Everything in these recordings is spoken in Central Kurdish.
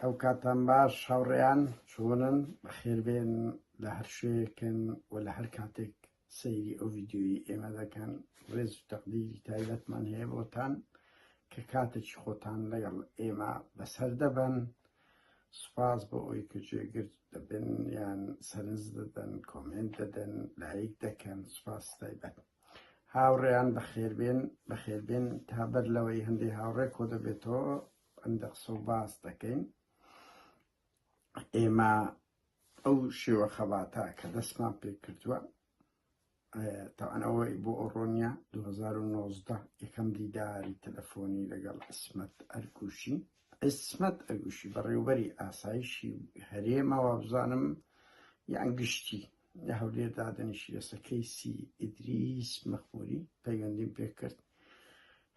ئەو کاتان باش هاوڕێیان چۆنن بەخێربێن لە هەر شوێکن و لە هەر کاتێک سەیری ئەو ڤیدیۆیی ئێمە دەکەن ڕێز و تەقدیری تایبەتمان هەیە بۆتان کە کاتێکی خۆتان لەگەڵ ئێمە بەسەر دەبەن سوپاس بۆ ئەوی کە جێگر دەبن یان سەرنج دەدەن کۆمێنت دەدەن لایک دەکەن سوپاس تایبەت هاوڕێیان بەخێربێن بەخێربێن تا بەر لەوەی هەندێ هاوڕێ کۆ دەبێتەوە ئەندە قسە و باس دەکەین ئێمە ئەو شێوە خەباتە کە دەستمان پێ کردووە تاوان ئەوەی بۆ ئۆڕۆنیا 2019 یەکەم دیداری تەلەفۆنی لەگەڵ عیسمەت ئەرگوشی عیسمەت ئەرگوشی بەڕێوبەری ئاسایشی هەرێمەوە بزانم یان گشتی لە هەولێر دادەنیشی لەسەر کەیسی ئیدریس مەخموری پەیوەندیم پێکرد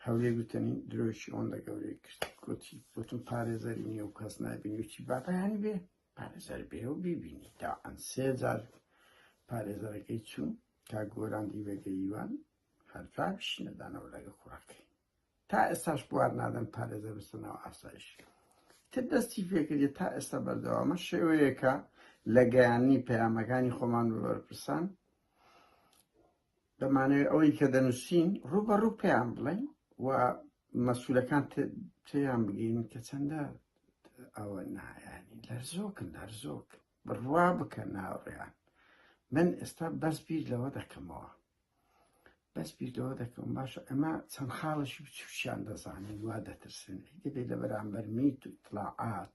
هەولێر گوتەنی درۆیەکی ئەوەندە گەورەی کرد گوتی گوتم پارێزەری نییە و کەس نابینی وتی با بەیانی بێ پارێزەر بێ و بیبینی تا ئەن سێ جار پارێزەرەکەی چوو تا گۆران دیوەگەیوان هەر جوابیشی نەدانەوە لەگە کوڕەکەی تا ئێستاش بوار نادەن پارێزەر بچتە ناو ئاسایش تر دەستی پێکردی تا ئێستا بەردەوامە شێوەیەکە لە گەیاننی پەیامەکانی خۆمان بە بەرپرسان دەمانەوێت ئەوەی کە دەنووسین ڕوو بە ڕوو پێیان بڵێن و مەسوولەکان تێیان بگەین کە چەندە ئەوە نایانی لەرزۆکن لەرزۆک بڕوا بکە ناوڕیان من ئێستا بەس بیر لەوە دەکەمەوە بەس بیر لەوە دەکەم باشە ئەمە چەند خاڵێکی بچووکیان دەزانین وا دەترسن دەبێت لە بەرامبەر میت و ئیتلاعات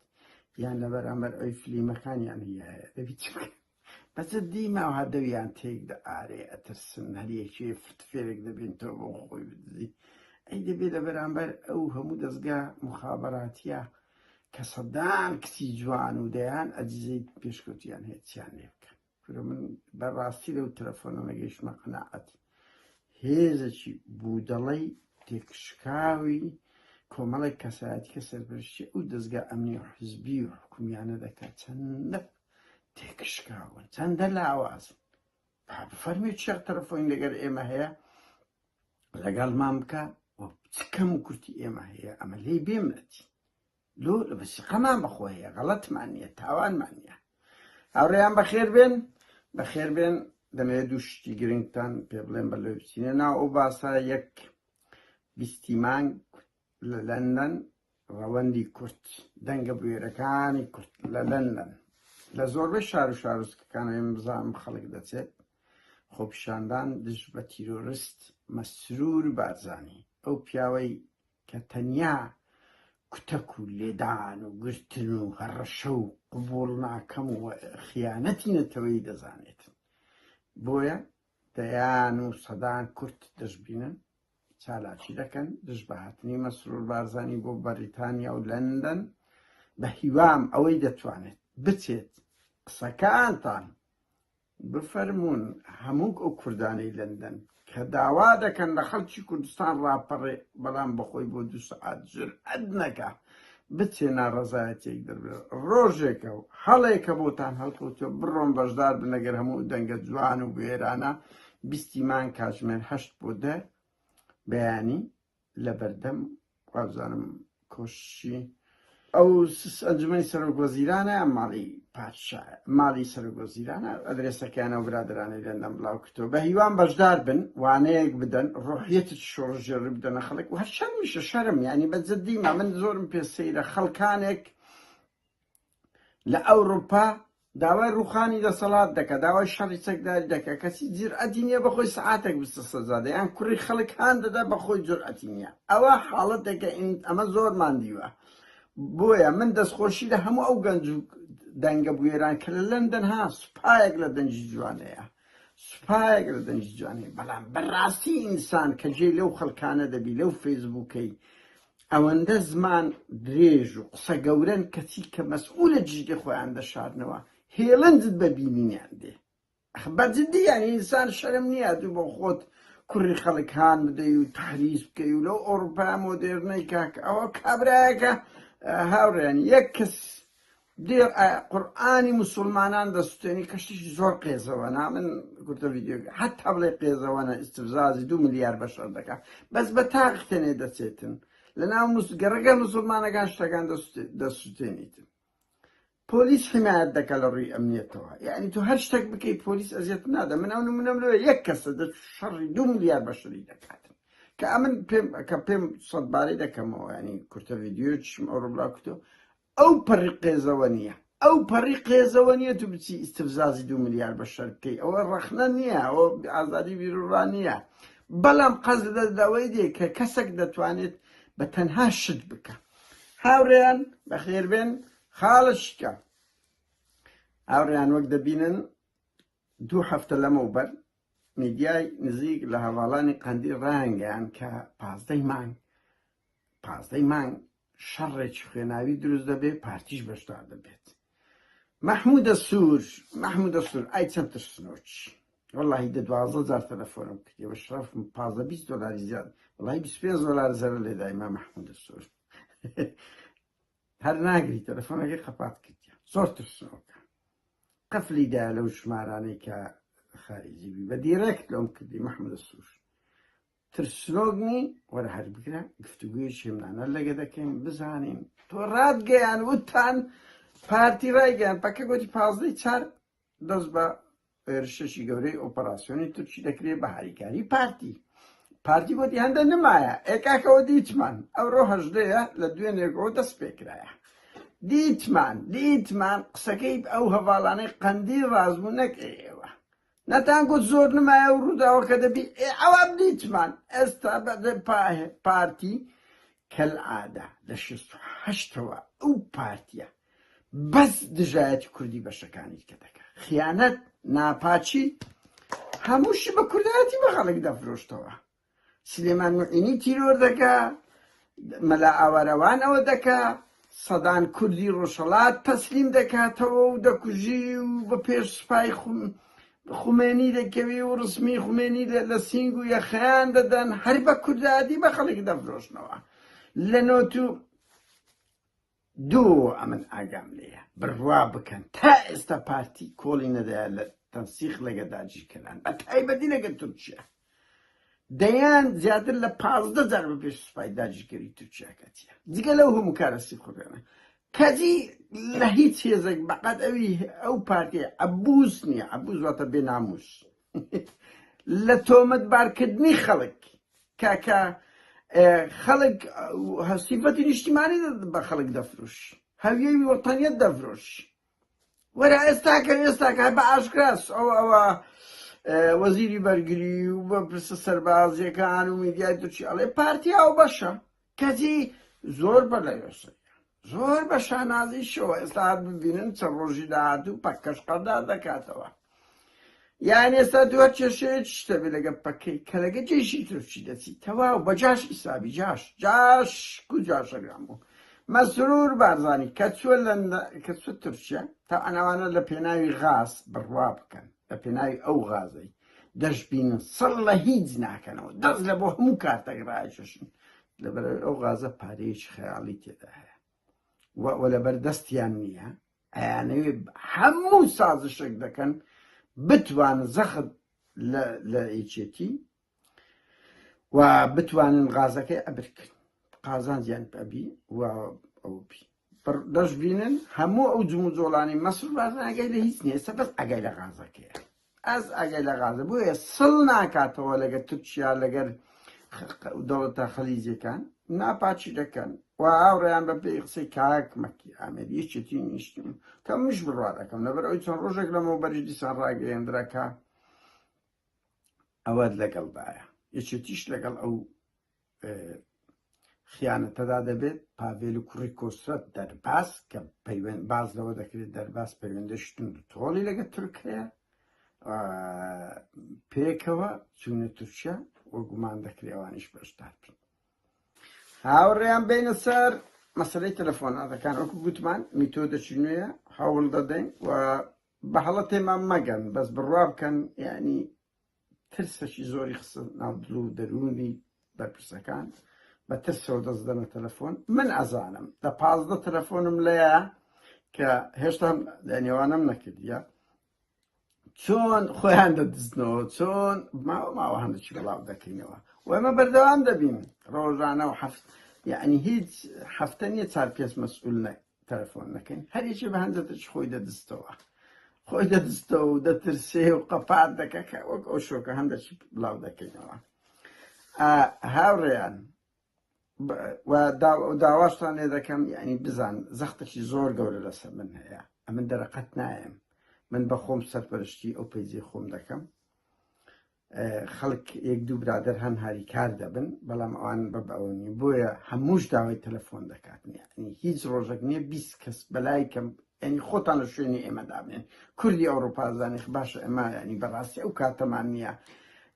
یان لە بەرامبەر ئەوی فلیمەکانیان هەیە دەبی چ بکەن بە جدی ماوە دەویان تێک دەئارێ ئەترسن هەریەکێ فتفێرێک دەبین تۆ بۆ خۆی بدزی ئەی دەبێ لە بەرامبەر ئەو هەموو دەستگا مخابەراتیە کە سەدان کچی جوان و دەیان ئەجیزەی پێشکەوتیان هەیە چیان لێ بکەن کورە من بەڕاستی لەو تەلەفۆنە نەگەیشتمە قەناعەت هێزێکی بودەڵەی تێکشکاوی کۆمەڵێک کەسایەتی کە سەرپەرشتی ئەو دەزگا ئەمنی و حزبی و حکومیانە دەکات چەندە تێکشکاون چەندە لاوازن با بفەرموێت شێخ تەلەفۆنی لەگەر ئێمە هەیە لەگەڵمان بکە و چ کەم و کورتی ئێمە هەیە ئەمە لێی بێمنەتی لۆ بەسیقەمان بەخۆ هەیە غەڵەتمان نییە تاوانمان نییە هاوڕێیان بەخێر بێن بەخێر بێن دەمەوێت دوو شتی گرنگتان پێ بڵێم بە لەوێ بچینە ناو ئەو باسە یەک بیستی مانگ لە لەندەن ڕەوەندی کورد دەنگە بوێرەکانی کورد لە لەندەن لە زۆربەی شار و شارۆچکەکان ئێمە بزانم خەڵک دەچێت خۆپیشاندان دژ بە تیرۆرست مەسرور بارزانی ئەو پیاوەی کە تەنیا کوتەک و لێدان و گرتن و هەڕەشە و قبوڵ ناکەم و خیانەتی نەتەوەیی دەزانێت بۆیە دەیان و سەدان کورد دەشبینن چالاکی دەکەن دژ بە هاتنی مەسرور بارزانی بۆ بەریتانیا و لەندەن بە هیوام ئەوەی دەتوانێت بچێت قسەکانتان بفەرموون هەموو ئەو کوردانەی لەندەن کە داوا دەکەن لە خەڵکی کوردستان ڕاپەڕێ بەڵام بەخۆی بۆ دوو سەعات جورئەت نەکا بچێ ناڕەزایەتیەک دەربڕێ ڕۆژێکە و هەڵێکە بۆتان هەڵکەوتووە بڕۆن بەشدار بن لەگەر هەموو دەنگە جوان و بوێرانە بیستی مانگ کاتژمێر هەشت بۆ دە بەیانی لە بەردەم وابزانم کۆشکی ئەو ئەنجومەنی سەرۆک وەزیرانە ماڵی پادشا ماڵی سەرۆک وەزیرانە ئەدرێسەکەیانە و برادرانی لەندەن بڵاو کردەوە بە هیوام بەشدار بن وانەیەک بدەن ڕۆحیەتی شۆڕشگێڕی بدەنە خەڵک و هەر شەرمیشە شەرم یعنی بە جدی ما من زۆرم پێ سەیرە خەڵکانێک لە ئەوروپا داوای ڕووخانی دەسەڵات دەکا، داوای شەڕی چەکداری دەکا، کەچی جورئەتی نییە بەخۆی سەعاتێک بچتە سەجادە، یان کوڕی خەڵک هان دەدا بەخۆی جورئەتی نییە. ئەوە حاڵەتێکە ئەمە زۆرمان دیوە. بۆیە من دەستخۆشی لە هەموو ئەو گەنج و دەنگە بوێران کە لە لەندەن ها سوپایەک لە دەنگی جوان هەیە. سوپایەک لە دەنگی جوان هەیە. بەڵام بەڕاستی ئینسان کە جێی لەو خەڵکانە دەبی لەو فەیسبووکەی ئەوەندە زمان درێژ و قسە گەورەن کەچی کە مەسئولە جدی خۆیان دەشارنەوە هێڵنجت بە بینینیان دێ ئەخ بە جدی یانی ئینسان شەرم نییە تو بۆ خۆت کوڕی خەڵک هان بدەی و تەحریز بکەی و لەو ئەوروپا مۆدێرنەی کاک ئەوە کابرایەکە هاوڕێیان یەک کەس دێ قورئانی موسڵمانان دەسوتێنی کە شتێکی زۆر قێزەوەنە من کورتە ڤیدیۆ حتا بڵێ قێزەوەنە ئیستفزازی دو ملیار بەشەر دەکا بەس بە تاق تێنێ دەچێتن لە ناو گەڕەکە مسلمانەکان شتەکان دەسوتێنیتن. پۆلیس حمایەت دەکا لە ڕووی ئەمنیەتەوە یعنی تۆ هەر شتێک بکەی پۆلیس ئەزیەت نادا من ئەو نمونەم لەوێ یەک کەسە دە شەڕی دو ملیار بەشەری دەکات کە ئەمن پێم کە پێم سەدبارەی دەکەمەوە ینی کورتە ڤیدیۆیەکیشم ئەوڕۆ بڵاو کردەوە ئەو پەڕی قێزەوە نییە ئەو پەڕی قێزەوە نییە تو بچی ئیستفزازی دو ملیار بەشەر بکەی ئەوە ڕەخنە نییە ئەوە ئازادی بیروڕا نییە بەڵام قەز لەوەی دێ کە کەسێک دەتوانێت بە تەنها شت بکە هاوڕێیان بەخێربێن خاڵە شکە هاوڕێیان وەک دەبینن دوو هەفتە لەمەوبەر میدیای نزیک لە هەڤاڵانی قەندیل ڕایانگەیاند کە پازدەی مانگ پازدەی مانگ شەڕێکی خوێناوی دروست دەبێت پارتیش بەشدار دەبێت. مەحمودە سوور مەحمودە سوور ئای چەند ترسنۆکی وەڵاهی دە دوازدە جار تەلەفۆنم کردی بە شرەفم پازدە 20 دۆلاری زیاد وەڵاهی 25 دۆلار زەرەر لێدای ما مەحمودە سوور هەر ناگری تەلەفۆنەکەی قەپات کردیە زۆر ترسنۆکە قفلی دا لەو ژمارانەی کە خارجی بی بە دیرێکت لەم کردی مەحمودە سوور ترسنۆک نی وەرە هەر بگرە گفتوگوی شێمنانە لەگە دەکەین بزانین تۆ ڕاتگەیان وتان پارتی ڕایگەیان پەکە گوتی پازدەی چار دەست بە هێرشێکی گەورەی ئۆپەراسیۆنی تورکی دەکرێت بە هاریکاری پارتی. پارتی گوتی هەندە نمایە، ئێ کاکەوە دیتمان، ئەوڕۆ هەژدەیە لە دوێنێکەوە دەست پێکرایە. دیتمان، دیتمان قسەکەی ئەو هەڤاڵانەی قەندیل ڕاست بوو نەک ئێوە. نەتان گوت زۆر نمایە و ڕووداوەکە دەبی، ئێ ئەوە دیتمان. ئێستا پارتی کەلعادە لە 68ەوە ئەو پارتیە بەس دژایەتی کوردی بەشەکانی دیکە دەکا خیانەت ناپاچی هەمووشی بە کوردایەتی بە خەڵک دەفرۆشتەوە سلێمان معینی تیرۆر دەکا مەلا ئاوارەوانەوە دەکا سەدان کوردی ڕۆژهەڵات تەسلیم دەکاتەوە و دەکوژی و بە پێش سوپای خومێنی دەکەوی و ڕسمی خومێنی لە سینگ و یەخەیان دەدەن هەر بە کوردایەتی بە خەڵک دەفرۆشنەوە لە نۆت و دوو ئەمن ئاگام لێیە بڕوا بکەن تا ئێستا پارتی کۆڵی نەدایە لە تەنسیق لەگە داگیرکەران بە تایبەتی لەگە تورکیا دەیان زیاتر لە 15 جار بە پێش سوپای داگیرکەری تورکیا کەتیە جگە لەو هەموو کارە سیخوڕیانە کەچی لە هیچ هێزێک بەقەت ئەوی ئەو پارتی عەبوس نییە عەبوس واتە بێناموس لە تۆمەتبارکردنی خەڵک کاکە خەڵک سیفەتی نیشتیمانی بە خەڵک دەفروش هەویەوی وەتەنیەت دەفرۆش وەرە ئێستاکە ئێستاکە بە ئاشکراس ئەو ئەوە وەزیری بەرگری و بە پرسە سەربازیەکان و میدیای تورکی ئەڵێ پارتی ئەو بەشە کەچی زۆر بە لەوێسە زۆر بە شانازیشەوە ئێستا هەر ببینن چەند ڕۆژی داهاتوو پەکەش قەردار دەکاتەوە یان ئێستا دووە کێشەیە شتە بێ لەگە پەکەی کە لەگە جێشی تورکی دەچی تەواو بە جاش ئیسابی جاش جاش کو جاشەکان بوو مەسرور بارزانی کە چوە لەندە کە چوە تورکیا تا ئەنەوانە لە پێناوی غاز بڕوا بکەن لە پێناوی ئەو غازەی دەشبینن سڵ لە هیچ ناکەنەوە دەست لە بۆ هەموو کارتەک ڕاکێشن لەبەر ئەو غازە پارەیەکی خەیاڵی تێدا هەیە و لەبەر دەستیان نییە ئەیانەوێ هەموو سازشێک دەکەن بتوان زەخت لە یەکێتی و بتوانن غازەکەی ئەبرکن قازانجیان ئەبی و ئەو بی دەشبینن هەموو ئەو جموجۆڵانی مەسرور بارزانی ئاگای لە هیچ نییە ئێستا بەس ئاگای لە غازەکەیە ئەس ئاگای لە غازە بۆیە سڵ ناکاتەوە لەگەر تورکیا لەگەر دەوڵەتە خەلیجەکان ناپاچی دەکەن و هاوڕێیان بە پێی قسەی کاک مەکی ئامێد یەکێتی نیشتم کە منیش بڕوا دەکەم لەبەر ئەوی چەند ڕۆژێک لەمەوبەریش دیسان ڕاگەیەندرا کە ئەوەت لەگەڵدایە یەکێتیش لەگەڵ ئەو خیانەتەدا دەبێت پاڤێل و کوڕی کۆسرەت دەرباز کە پەیوەند باز لەوە دەکرێت دەرباز پەیوەندەش توند و تۆڵی لەگە تورک هەیە پێکەوە چوونە تورکیا و گومان دەکرێت ئەوانیش بەشدار بن هاوڕێیان بینە سەر مەسلەی تەلەفۆناتەکان وەکو گوتمان میتۆدەکی نوێیە هەوڵ دەدەین و بە هەڵە تێمان مەگەن بەس بڕوا بکەن یعنی ترسەکی زۆری خستە ناو دڵ و دەروونی بەرپرسەکان بە ترسەوە دەست دەنە تەلەفۆن من ئەزانم لە 15 تەلەفۆنم لەیە کە هێشتا لە نێوانم نەکردیە چۆن خۆیان دەدزنەوە چۆن ماوە ماوە هەندێکی بڵاو دەکەینەوە و ئێمە بەردەوام دەبین ڕۆژانە و هەفت یعنی هیچ هەفتە نییە چار پێنج مەسئول نە. تەلەفۆن نەکەین هەر یەکێ بە هەندێتش خۆی دەدزتەوە خۆی دەدزتەوە و دەترسێ و قەپات دەکە کە وەک ئەو شۆکە هەندێکی بڵاو دەکەینەوە هاوڕێیان و داواشتان لێ دەکەم یعنی بزان زەختێکی زۆر گەورە لەسەر من هەیە ئەمن دەرەقەت نایەم من بە خۆم سەرپەرشتی ئەو page ی خۆم دەکەم خەڵک یەک دوو برادەر هەن هاریکار دەبن بەڵام ئەوان بە بەوە نیە بۆیە هەمووش داوای تەلەفۆن دەکات یعنی هیچ ڕۆژێک نییە 20 کەس بەلای کەم ینی خۆتان لە شوێنی ئێمە دابنێن کوردی ئەوروپا زانی باشە ئێمە ینی بەڕاستی ئەو کاتەمان نییە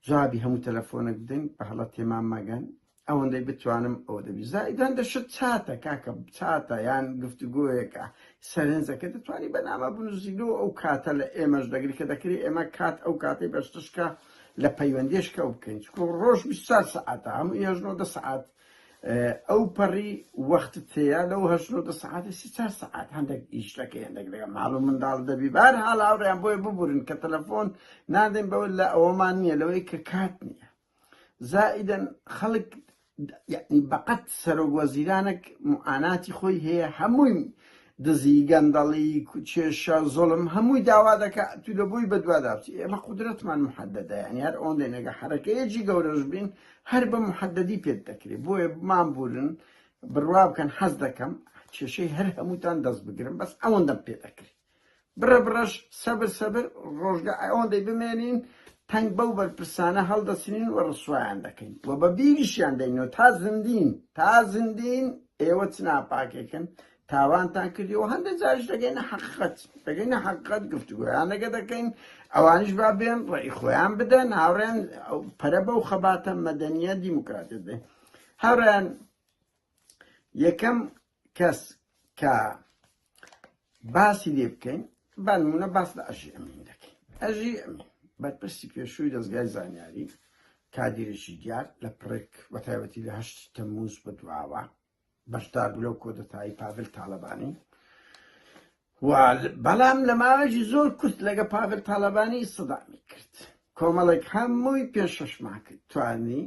جوابی هەموو تەلەفۆنێک بدەین بە هەڵە تێمان مەگەن ئەوەندەی بتوانم ئەوە دەبی زائیدان دەشت چاتە کاکە چاتە یان گفتوگۆیەکە سەرنجەکە دەتوانی بەنامە بنووسی لۆ ئەو کاتە لە ئێمەش دەگری کە دەکرێت ئێمە کات ئەو کاتەی بەشتشکە لە پەیوەندیشکە و بکەین چکۆ ڕۆژ 24 سەعاتە هەموو هێژنۆ دە سەعات ئەو پەڕی وەخت تەیە لەو هەشت دە سەعاتی سی چار سەعات هەندێک ئیش دەکەی هەندێک لەگە ماڵ و منداڵ دەبی بار حاڵ هاوڕێیان بۆیە ببورن کە تەلەفۆن نادەین بەوە لە ئەوەمان نییە لەوەی کە کات نییە زائیدەن خەڵک یعنی بەقەت سەرۆک وەزیرانێک معاناتی خۆی هەیە هەمووی دزی گەندەڵی کێشە زوڵم هەمووی داوا دەکا تو لە بۆی بەدوادا بچی ئێمە قودرەتمان محەدەدە یعنی هەر ئەوەندەی نەگە حەرەکەیەکی گەورەش بین هەر بە محەدەدی پێت دەکرێ بۆیە بمان بورن بڕوا بکەن حەز دەکەم کێشەی هەر هەمووتان دەست بگرم بەس ئەوەندەم پێ دەکرێ بڕە بڕەش سەبر سەبر ڕۆژگە ئەوەندەی بمێنین تەنگ بەو بەرپرسانە هەڵدەچنین و ڕسوایان دەکەین و بە بیریشیان دەینەوە تا زندین تا زندین ئێوە چ ناپاکێکن تاوانتان کردی و هەندێک جاریش دەگەینە حەقیقەت دەگەینە حەقیقەت گفتوگۆیانەکە دەکەین ئەوانیش با بێن ڕێی خۆیان بدەن هاوڕێن پەرە بەو خەباتە مەدەنیە دیموکراتیە بدەین هاوڕێیان یەکەم کەس کە باسی لێ بکەین با نمونە باس لە ئەژی ئەمین دەکەین ئەژی ئەمین بەرپرسی پێشووی دەزگای زانیاری کادیرێکی دیار لە پڕێک بە تایبەتی لە هەشتی تەمموز بە دواوە بەشدار بوو لەو کۆدەتایی پاڤل تاالبانی و بەڵام لە ماوەیەکی زۆر کورت لەگە پاڤل تاالبانی سەدامی کرد کۆمەڵێک هەمووی پێ شەش مانگ کرد توانی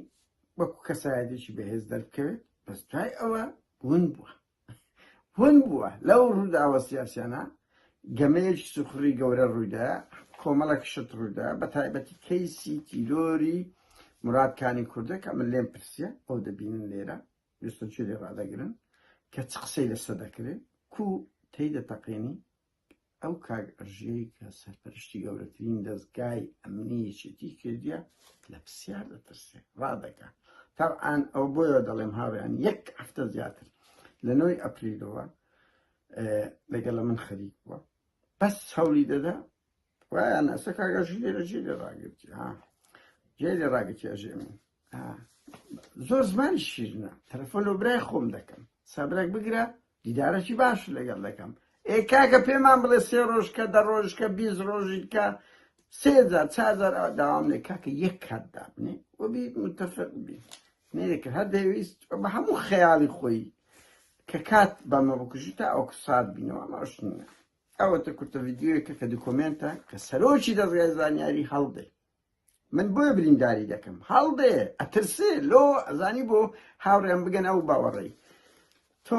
وەکو کەسایەتێکی بەهێز دەربکەوێت بەس دوای ئەوە ون بووە ون بووە لەو ڕووداوە سیاسیانە گەمەیەکی سوخڕی گەورە ڕوویدا کۆمەڵێک شت ڕوویدا بە تایبەتی کەیسی تیرۆری مراد کانی کوردە کە من لێم پرسیە ئەو دەبینن لێرە ویستم چی لێ ڕادەگرن کە چ قسەی لەسەر دەکرێت کو تێی دەتەقێنی ئەو کاک ئەژیەی کە سەرپەرشتی گەورەترین دەزگای ئەمنی یەکێتی کردیە لە پرسیار دەترسێ ڕادەکا تەبعان ئەو بۆیە دەڵێم هاوڕێیان یەک هەفتە زیاتر لە نۆی ئەپریلەوە لەگەڵ من خەریک بووە بەس هەوڵی دەدا وایان ئەسە کاک ئەژی لێرە جێ لێ ڕاگرتی ها جێ لێ ڕاگرتی ئەژێ من زۆر زمانی شیرنە تەلەفۆن لۆ برای خۆم دەکەم سابرێک بگرە دیدارەکی باش لەگەڵ دەکەم ئێ کاکە پێمان بڵێ سێ ڕۆژکە دە ڕۆژکە 20 ڕۆژیکە سێ جار چار جار داوام لێ کاکە یەک کات دابنێ وبی متفق بی نەیەکە هەر دەویست بە هەموو خەیاڵی خۆی کە کات بەمە بکوژی تا ئەو سات بینەوە ئەمەش نییە ئەوەتە کورتە ڤیدیۆیەکە کە دوکۆمێنتە کە سەرۆکی دەزگای زانیاری هەڵدێ من بۆیە برینداری دەکەم هەڵدێ ئەترسێ لۆ ئەزانی بۆ هاوڕێم بگەن ئەو باوەڕی تۆ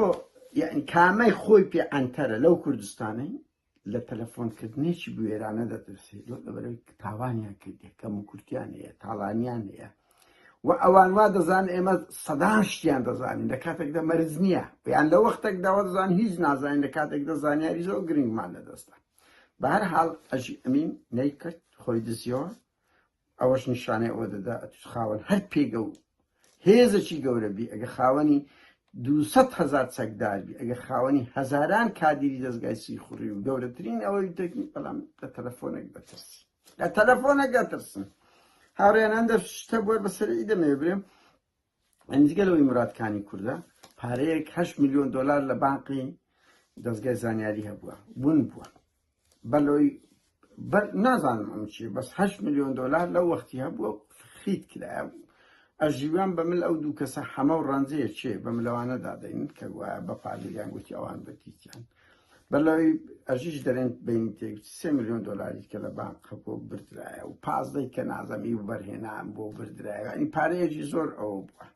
یعنی کامەی خۆی پێ ئەنتەرە لەو کوردستانەی لە تەلەفۆنکردنێکی بوێرانە دەترسێ لۆ لەبەرەوەی تاوانیان کردێ کەم و کورتیان هەیە تاڵانیان هەیە و ئەوان وا دەزان ئێمە سەدان شتیان دەزانین لە کاتێکدا مەرج نییە یان لە وەختێکدا وا دەزان هیچ نازانین لە کاتێکدا زانیاری زۆر گرنگمان لەدەستە بە هەر حاڵ ئەژی ئەمین نەیکرد خۆی دزیەوە ئەوەش نیشانەی ئەوە دەدا ئەتوش خاوەن هەر پێگە و هێزێکی گەورە بی ئەگە خاوەنی 200 هزار چەکدار بی ئەگە خاوەنی هەزاران کادیری دەستگای سیخوڕی و گەورەترین ئەوەی تەکنی بەڵام لە تەلەفۆنێک دەترسی لە تەلەفۆنێک دەترسن هاوڕێیان هەندە شتە بووە بەسەر ئی دەمەوێ برێم جگە لەوەی مراد کانی کوردە پارەیەک 8 میلیۆن دلار لە بانقی دەستگای زانیاری هەبووە ون بووە بەلۆی بەر نازانم ئەم چیە بەس 8 میلیۆن دلار لەو وەختی هەبووە خیت کرایە ئەژیوان بە مل ئەو دوو کەسە حەمە و ڕەنجەیە چێ بە ملەوانە دادەین کە گوایە بە پادریان گوتی ئەوان بەتیتیان بەر لەوەی ئەژیش دەرێن بینی تێک سێ میلیۆن دلاری کە لە بانق هەبوو بردرایە و پازدەی کە نازەمی و بەرهێنان بۆ بردرایە ینی پارەیەکی زۆر ئەوە بووە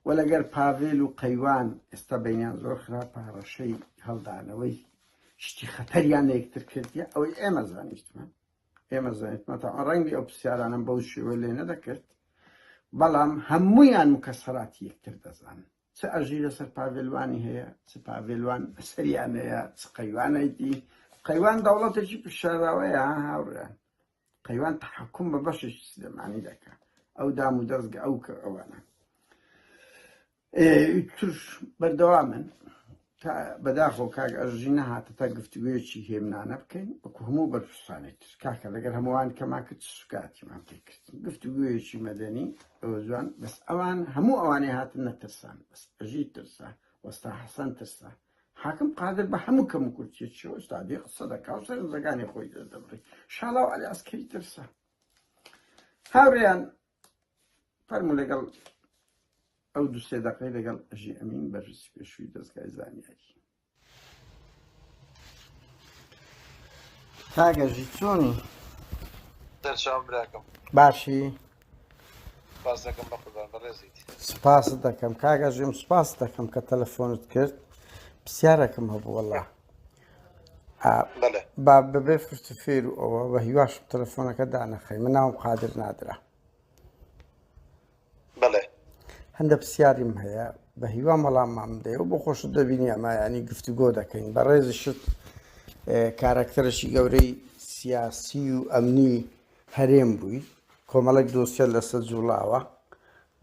و لەگەر پاڤێل و قەیوان ئێستا بینیان زۆر خراپە هەڕەشەی هەڵدانەوەی شتی خەتەریان لە یەکتر کردیە ئەوەی ئێمە زانیشتمان ئێمە زانیتمان تا ڕەنگی ئەو پرسیارانم بەو شێوە لێ نەدەکرد بەڵام هەمویان مکەسەراتی یەکتر دەزانن چ ئەژی لەسەر پاڤێلوانی هەیە چ پاڤێلوان سەریان هەیە چ قەیوانێتی قەیوان دەوڵەتێکی پشاراوەیە هاوڕێیان قەیوان تحکم بە بەشێکی سلێمانی دەکا ئەو دام و دەستگە ئەو کە ئەوانە ترش بەردەوامن تا بەداخەوە کاک ئەژی نەهاتە تا گفتوگویەکی هێمنانە بکەین وەکو هەموو بەرپرسانی تر کاکە لەگەر هەمووان کەمان کرد سوکاتیمان پێ کرد گفتوگویەکی مەدەنی ئەوە جوان بەس ئەوان هەموو ئەوانەی هاتن نەترسان بەس ئەژی ترسا وەستا حەسەن ترسا حاکم قادر بە هەموو کەم و کورتیەکیەوە ئوستادی قسە دەکا و سەرنجەکانی خۆی دەردەبڕی شاڵاو عەلی عەسکەری ترسا هاوڕێیان فەرموو لەگەڵ ئەو دوو سێ دەقەی لەگەڵ ئەژی ئەمین بەرپرسی پێشووی دەزگای زانیاری کاک ئەژی چۆنی؟ سەرچاوم براکەم. باشی؟ سپاس دەکەم بەقوربان بەڕێزیت. سپاست دەکەم کاک ئەژیم سپاست دەکەم کە تەلەفۆنت کرد پرسیارێکم هەبوو وەڵا بەڵێ با بەبێ فرت و فێر و ئەوە بە هیواشم تەلەفۆنەکە دانەخەی من ناوم قادر نادرا بەڵێ. هەندە پرسیاریم هەیە بە هیوام وەڵاممان بدەیەوە بۆ خۆشت دەبینی ئەمە ینی گفتوگۆ دەکەین بەڕێزیشت کارەکتەرەشی گەورەی سیاسی و ئەمنی هەرێم بووی کۆمەڵێک دۆسیە لەسەر جوڵاوە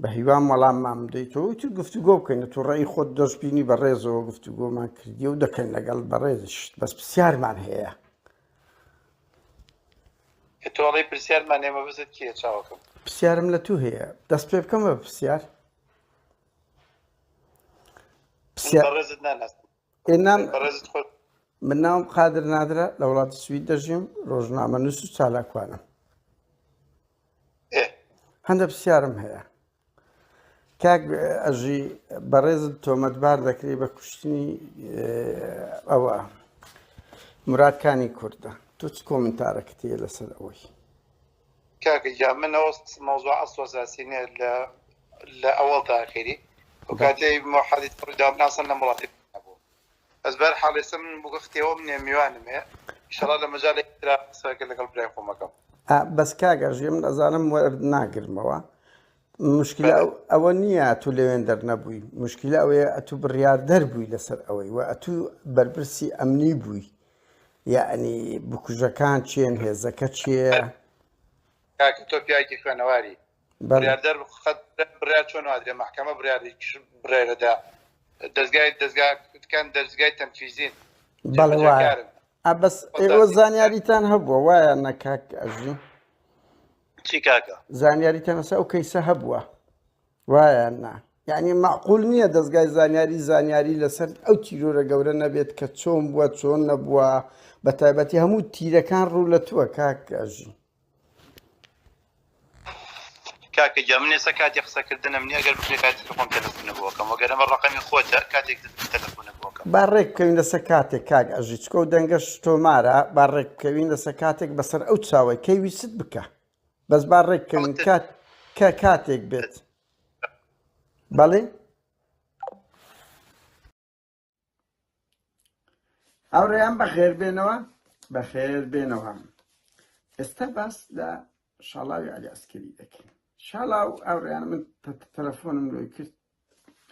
بە هیوام وەڵاممان بدەیتەوە تر گفتوگۆ بکەین تۆ ڕێی خۆت دەستبینی بە ڕێزەوە گفتوگۆمان کردی و دەکەین لەگەڵ بەڕێزیشت بەس پرسیارمان هەیە کە تۆ ئەڵێی پرسیارمان هەیە مەبەستت کێیە چاوەکەم؟ پرسیارم لە تو هەیە دەست پێ بکەم بە پرسیار؟ من بەڕێزت ناناسم. نام بەڕێزت خۆت من ناوم قادر نادرە لە وڵاتی سوید دەژیم ڕۆژنامەنووس و چالاکوانم. ئێ هەندە پرسیارم هەیە کاک ئەژی بەڕێزت تۆمەتبار دەکرێت بە کوشتنی ئەوە مراد کانی کوردە تۆ چ کۆمنتارەکەت هەیە لەسەر ئەوەی؟ کاکە گیان من ئەوە مەوزوع ئەسڵ ئەساسی نییە لە لە ئەوەڵ تا ئەخیری و کاتێ مۆحەدیث ڕوویدا من ئەسڵەن لەم وڵاتەی نەبووم بەس بەر حاڵ ئێستا من وەختی ئەوەم نییە میوانم هەیە ئیشەڵا لە مەجالێکی ترا قسەکە لەگەڵ برای خۆمەکەم. بەس کاک ئەژی من ئەزانم وەرد ناگرمەوە مشکلە ئەوە نییە ئەتوو لەوێن دەرنەبووی مشکلە ئەوەیە ئەتوو بڕیاردەر بووی لەسەر ئەوەی و ئەتوو بەرپرسی ئەمنی بووی یعنی بکوژەکان چێن هێزەکە چێ کاکە تۆ پیاوێکی خوێنەواری بڕیاردەر خەت بڕیار چۆن وادرێ مەحکەمە بڕیاری بڕێرەدا دەزگای دەزگاکان دەزگای تەنفیزین بەڵێ وایە بەس ئێوە زانیاریتان هەبووە وایە نەکاک ئەژی چی کاکە؟ زانیاریتان لەسەر ئەو کەیسە هەبووە وایە نا؟ یعنی معقول نییە دەستگای زانیاری زانیاری لەسەر ئەو تیرۆرە گەورە نەبێت کە چۆن بووە چۆن نەبووە بە تایبەتی هەموو تیرەکان ڕوو لە تووە کاک ئەژی. کاکە گیان من ئێستا کاتی قسەکردنم نییە گەر بکرێ کاتی تر خۆم تەلەفونە بۆ ئەکەم وەگەر ئەمە ڕەقەمی خۆتە کاتێک تر تەلەفونە بۆ ئەکەم. با ڕێک بکەوین لەسەر کاتێک کاک ئەژی چکە و دەنگەش تۆمارە با ڕێک بکەوین لەسەر کاتێک بەسەر ئەو چاوەی کەی ویست بکە بەس با ڕێک بکەوین کات کە کاتێک بێت بەڵێ هاوڕێیان بەخێر بێنەوە بەخێر بێنەوە ئێستا باس لە شاڵاوی علی ئەسکەری دەکەین شاڵاو هاوڕێیان من تەلەفۆنم لۆی کرد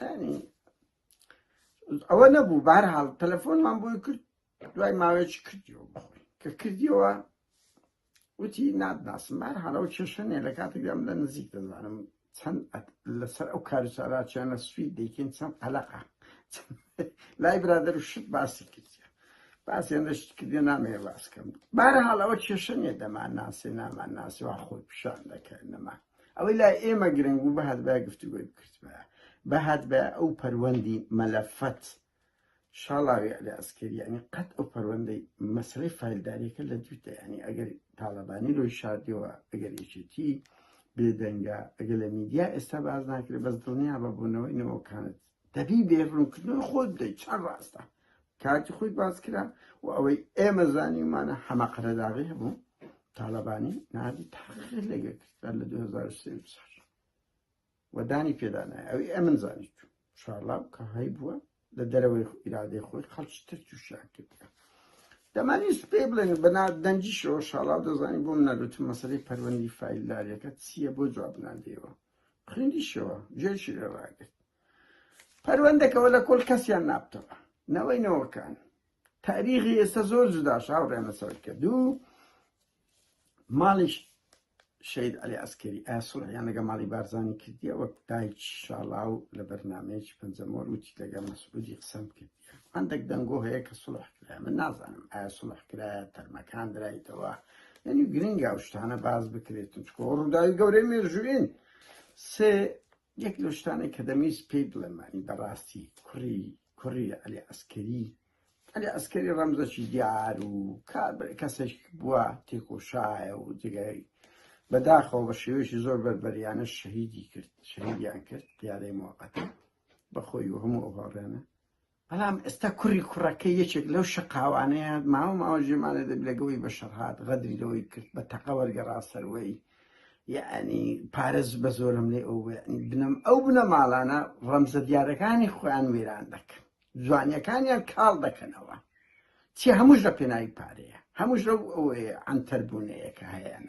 ینی ئەوە نەبوو بارحاڵ تەلەفۆنمان بۆی کرد دوای ماوەیەکی کردیەوە بەخۆی کە کردیەوە وتی ناتناسم بارحاڵ ئەوە کێشە نییە لە کاتێکدا من لە نزیک دەزانم چەند لەسەر ئەو کار و چالاکیان لە سوید دەیکەین چەند قەلەقە لای برادەر و شت باسی کردیە باسی هەندە شت کردیە نامەوێ باس کەم بارحاڵ ئەوە کێشە نییە دەمان ناسێ نامان ناسێ وا خۆی پیشان دەکەن نەما ئەوەی لای ئێمە گرنگ بوو بەهات بە گفتوگۆی بکردبایە بەهات بە ئەو پەروەندی مەلەفەت شاڵاوی عەلی عەسکەری یانی قەت ئەو پەروەندەی مەسەلەی فایلداریەکە لە دووتە یانی ئەگەر تاڵەبانی لۆی شاردیەوە ئەگەر یەکێتی بێدەنگە ئەگەر لە میدیا ئێستا باز ناکرێت بەس دڵنیا بە بوونەوەی نەوەکانت دەبی بێ ڕوونکردنەوەی خۆت بدەیت چەند ڕاستە کاتی خۆی باس کرا و ئەوەی ئێمە زانیمانە حەمە قەرەداغی هەبوو تاڵەبانی نادی تحقیقی لەگە کرد لە 2003 و دانی پێدانای ئەوی ئەمن زانیت شاڵاو کە هەیبووە. لە دەرەوەی ئیرادەی خۆی خەڵکی تر تووشیان کردیە. دەمانویست پێی بڵێن بەنا دەنگیشەوە شاڵاو دەزانی بۆم نەگوتم مەسەلەی پەروەندی فایلداریەکە چییە بۆ جواب نادەیەوە خوێندیشەوە گوێشی لێ ڕاگرت پەروەندەکەوە لە کۆل کەسیان نابتەوە نەوەی نەوەکان تاریخی ئێستا زۆر جوداش هاوڕێیان لەسەر کە دوو ماڵیش شەهید عەلی عەسکەری ئایا سوڵحیان لەگەڵ ماڵی بارزانی کردیە وەک دایکی شاڵاو لە بەرنامەیەکی پەنجەمۆر وتی لەگەڵ مەسعودی قسەم کردیە هەندێک دەنگۆ هەیە کە سوڵح کرایە من نازانم ئایا سوڵح کرایە تەرمەکان درایتەوە یعنی گرنگە ئەو شتانە باز بکرێت چکۆ ڕووداوی گەورەی مێژووین سێ یەک لەو شتانەی کە دەمویست پێی بڵێم یانی بەڕاستی کوڕی کوڕی عەلی عەسکەری عەلی عەسکەری ڕەمزەکی دیار و کەسێک بووە تێکۆشایە و جگەی بەداخەوە بە شێوەیەکی زۆر بەربەریانە شەهیدی کرد شەهیدیان کرد قیادەی موقەتە بەخۆی و هەموو ئەو هاوڕێیانە بەڵام ئێستا کوڕی کوڕەکەی یەکێک لەو شەقاوانەیە ماوە ماوە ژێمانە دەبی لەگەڵی بەشەر هات غەدری لەوەی کرد بە تەقە وەرگەڕا سەروەی یعنی پارەز بە زۆرم لێ ئەو بنەم ئەو بنەماڵانە ڕەمزە دیارەکانی خۆیان وێران دەکەن جوانیەکانیان کاڵ دەکەنەوە چی هەمووش لە پێناوی پارەیە هەمووش لەو ئەوەیە عەنتەربوونەیە کە هەیەە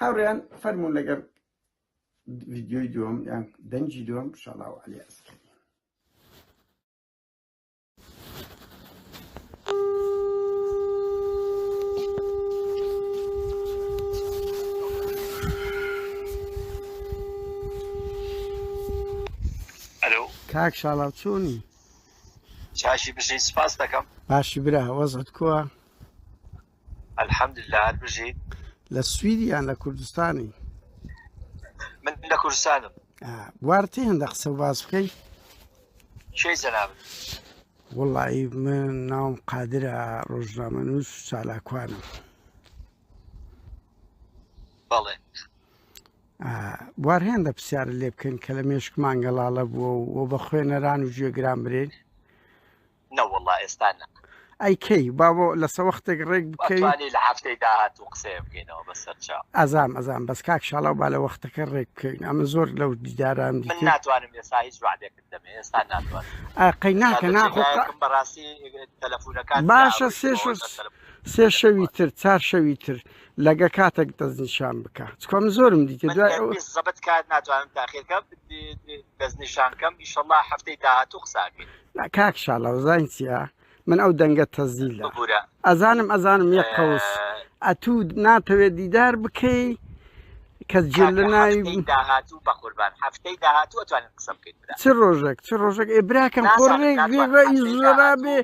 هاوڕێیان فەرموون لەگەڵ ڤیدیۆی دووەم یان دەنگی دووەم شاڵاو عەلی ئەسکەری. ئەلۆ کاک شاڵاو چۆنی؟ چاشی بژی سپاس دەکەم. باشی برا وەزعت کووە؟ الحمدللە هەر بژیت. لە سویدی یان لە کوردستانی؟ من لە کوردستانم. بوارت هەیە هەندە قسە و باس بکەی؟ کێی جەنابت؟ وەڵی من ناوم قادرە ڕۆژنامەنووس و چالاکوانم. بەڵێ. بوار هێندە پرسیارت لێ بکەین کە لە مێشکمان گەڵاڵە بووە و بە خوێنەران و گوێگران برێن؟ نەوەڵا ئێستا نا. ئەی کەی با بۆ لەسە وەختێک ڕێک بکەوین. ئەتوانی لە هەفتەی داهاتوو قسەیە بکەینەوە بەسەر چاو. ئەزام ئەزام بەس کاک شاڵاو با لە وەختەکە ڕێک بکەوین ئەمن زۆر لەو دیدارانم من دیتن. ناتوانم ئێستا هیچ وەعدێکت دەمێ ئێستا ناتوانم. ئا قەی ئێستا ناکە لە نا خۆ قە. جێگایەکم بەڕاستی تەلەفونەکان باشە سێ داڕۆیشتمەوە شۆ سەر تەلەفون سێ شەوی تەلەفۆن. تر چار شەوی تر لەگە کاتێک دەستنیشان بکە چکۆ من زۆرم دیتە من دوای ئەو. زەبت کات ناتوانم تاخیر کەم دەستنیشان کەم ئیشەڵا هەفتەی داهاتوو قسە ئەکەین. نا کاک شاڵاو زانی چیە من ئەو دەنگە تەزیلە ببورە ئەزانم ئەزانم یەک قەوس ئەتوو ناتەوێت دیدار بکەی کە جێ لە کاکە ناوی هەفتەی داهاتوو بەقوربان هەفتەی داهاتوو ئەتوانین قسە بکەین برا چ ڕۆژێک چ ڕۆژێک ئێ براکەم خۆ نازانم ڕێک بێ ناتوانم ڕەئیس هەفتەی وزەرا داهاتوو بێ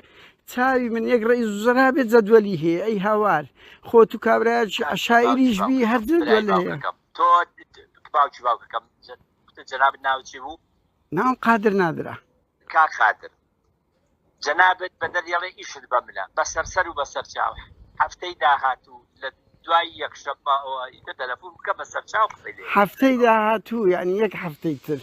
چاوی من یەک ڕەئیس وزەرا بێ جەدوەلی هەیە ئەی هاوار خۆ تو کابرایەکی کاکە باوکی عەشایریش بی هەر باوکەکەم برای جەدوەل هەیە باوکەکەم تۆ باوکی باوکەکەم جەنابت ناوت چی بوو؟ ناوم قادر نادرە. کاک قادر جەنابت بەدەر یەڵێ ئیشت بە منە بەسەر سەر و بەسەر چاو هەفتەی داهاتوو لە دوای یەکشەممە ئەوە ئیتر تەلەفون بکە بەسەر چاو قسەی لێ هەفتەی داهاتوو یانی یەک هەفتەی تر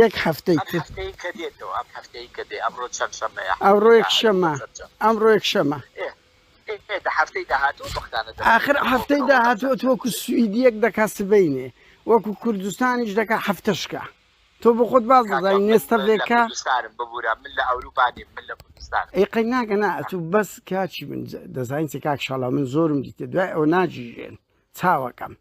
یەک هەفتەی ئەم تر. هەفتەی کە دێتەوە ئەم هەفتەی کە دێ ئەمڕۆ چەند شەممەیە ئەمڕۆ هەفتەی یەک داهاتوو شەمە بەسەر چاو ئەمڕۆ یەک شەمە. ئێ ئێ دە هەفتەی داهاتوو بەختانە ئاخر دەستنیشان بۆ هەفتەی بکەوە بەسەر داهاتوو ئەتوو چاو. وەکو سویدیەک دەکا سبەینێ وەکو کوردستانیش دەکا هەفتەشکا. تۆ بۆ خۆت باز کاکە دەزانی من لە نێستەڤێکە. کوردستانم ببورە من لە ئەوروپا نیم من لە کوردستانم. ئەی قەی ناکە نا ئەتوو بەس کاکی من دەزانی چی کاک شاڵاو من زۆرم دیتە دوای ئەوە ناگیرێن چاوەکەم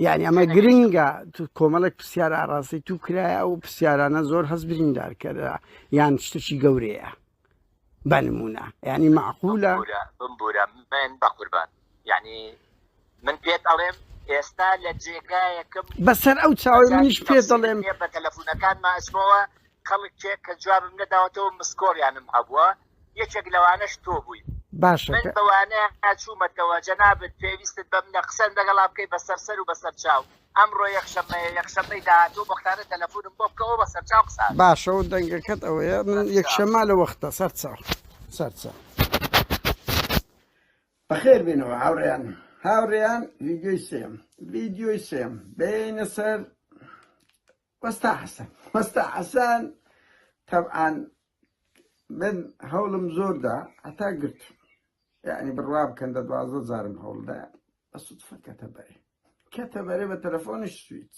یعنی ئەمە تێنەگەیشتم. گرنگە تو کۆمەڵێک پرسیار ئاراستەی تو کرایە ئەو پرسیارانە زۆر هەست بریندارکەرە یان شتێکی گەورەیە بە نمونە یعنی معقولە. بمبورە بمبورە من بەقوربان یعنی من پێت ئەڵێم ئێستا لە جێگایەکم بەسەر ئەو چاوەی مەجالی منیش پێت تەفسیرم دەڵێم. نییە بە تەلەفونەکانما ئەچمەوە خەڵکێک کە جوابم نەداوەتەوە مسکۆڵیانم هەبووە یەکێک لەوانەش تۆ بووی باشە من کە. بەوانەیا چوومەتەوە جەنابت پێویستت بە منە قسەم لەگەڵا بکەی بەسەر سەر و بەسەر چاو ئەمڕۆ یەکشەممەیە یەکشەممەی داهاتوو بۆختانە تەلەفونم بۆ بکەوە بەسەر چاو قسە ئەکەین. باشە و دەنگەکەت ئەوەیە من سەر چاو. یەکشەممە لە وەختە سەر چاو سەر چاو. بەخێر بێنەوە هاوڕێیان هاوڕێیان ڤیدیۆی سێم ڤیدیۆی سێم بێنە سەر وەستا حەسەن وەستا حەسەن تەبعاان من هەوڵم زۆردا هەتا گرت یعنی بڕوا بکەن دە 12 جارم هەوڵدا بە سودفە کەتە بەرێ کەتە بەرێ بە تەلەفۆنیش سویت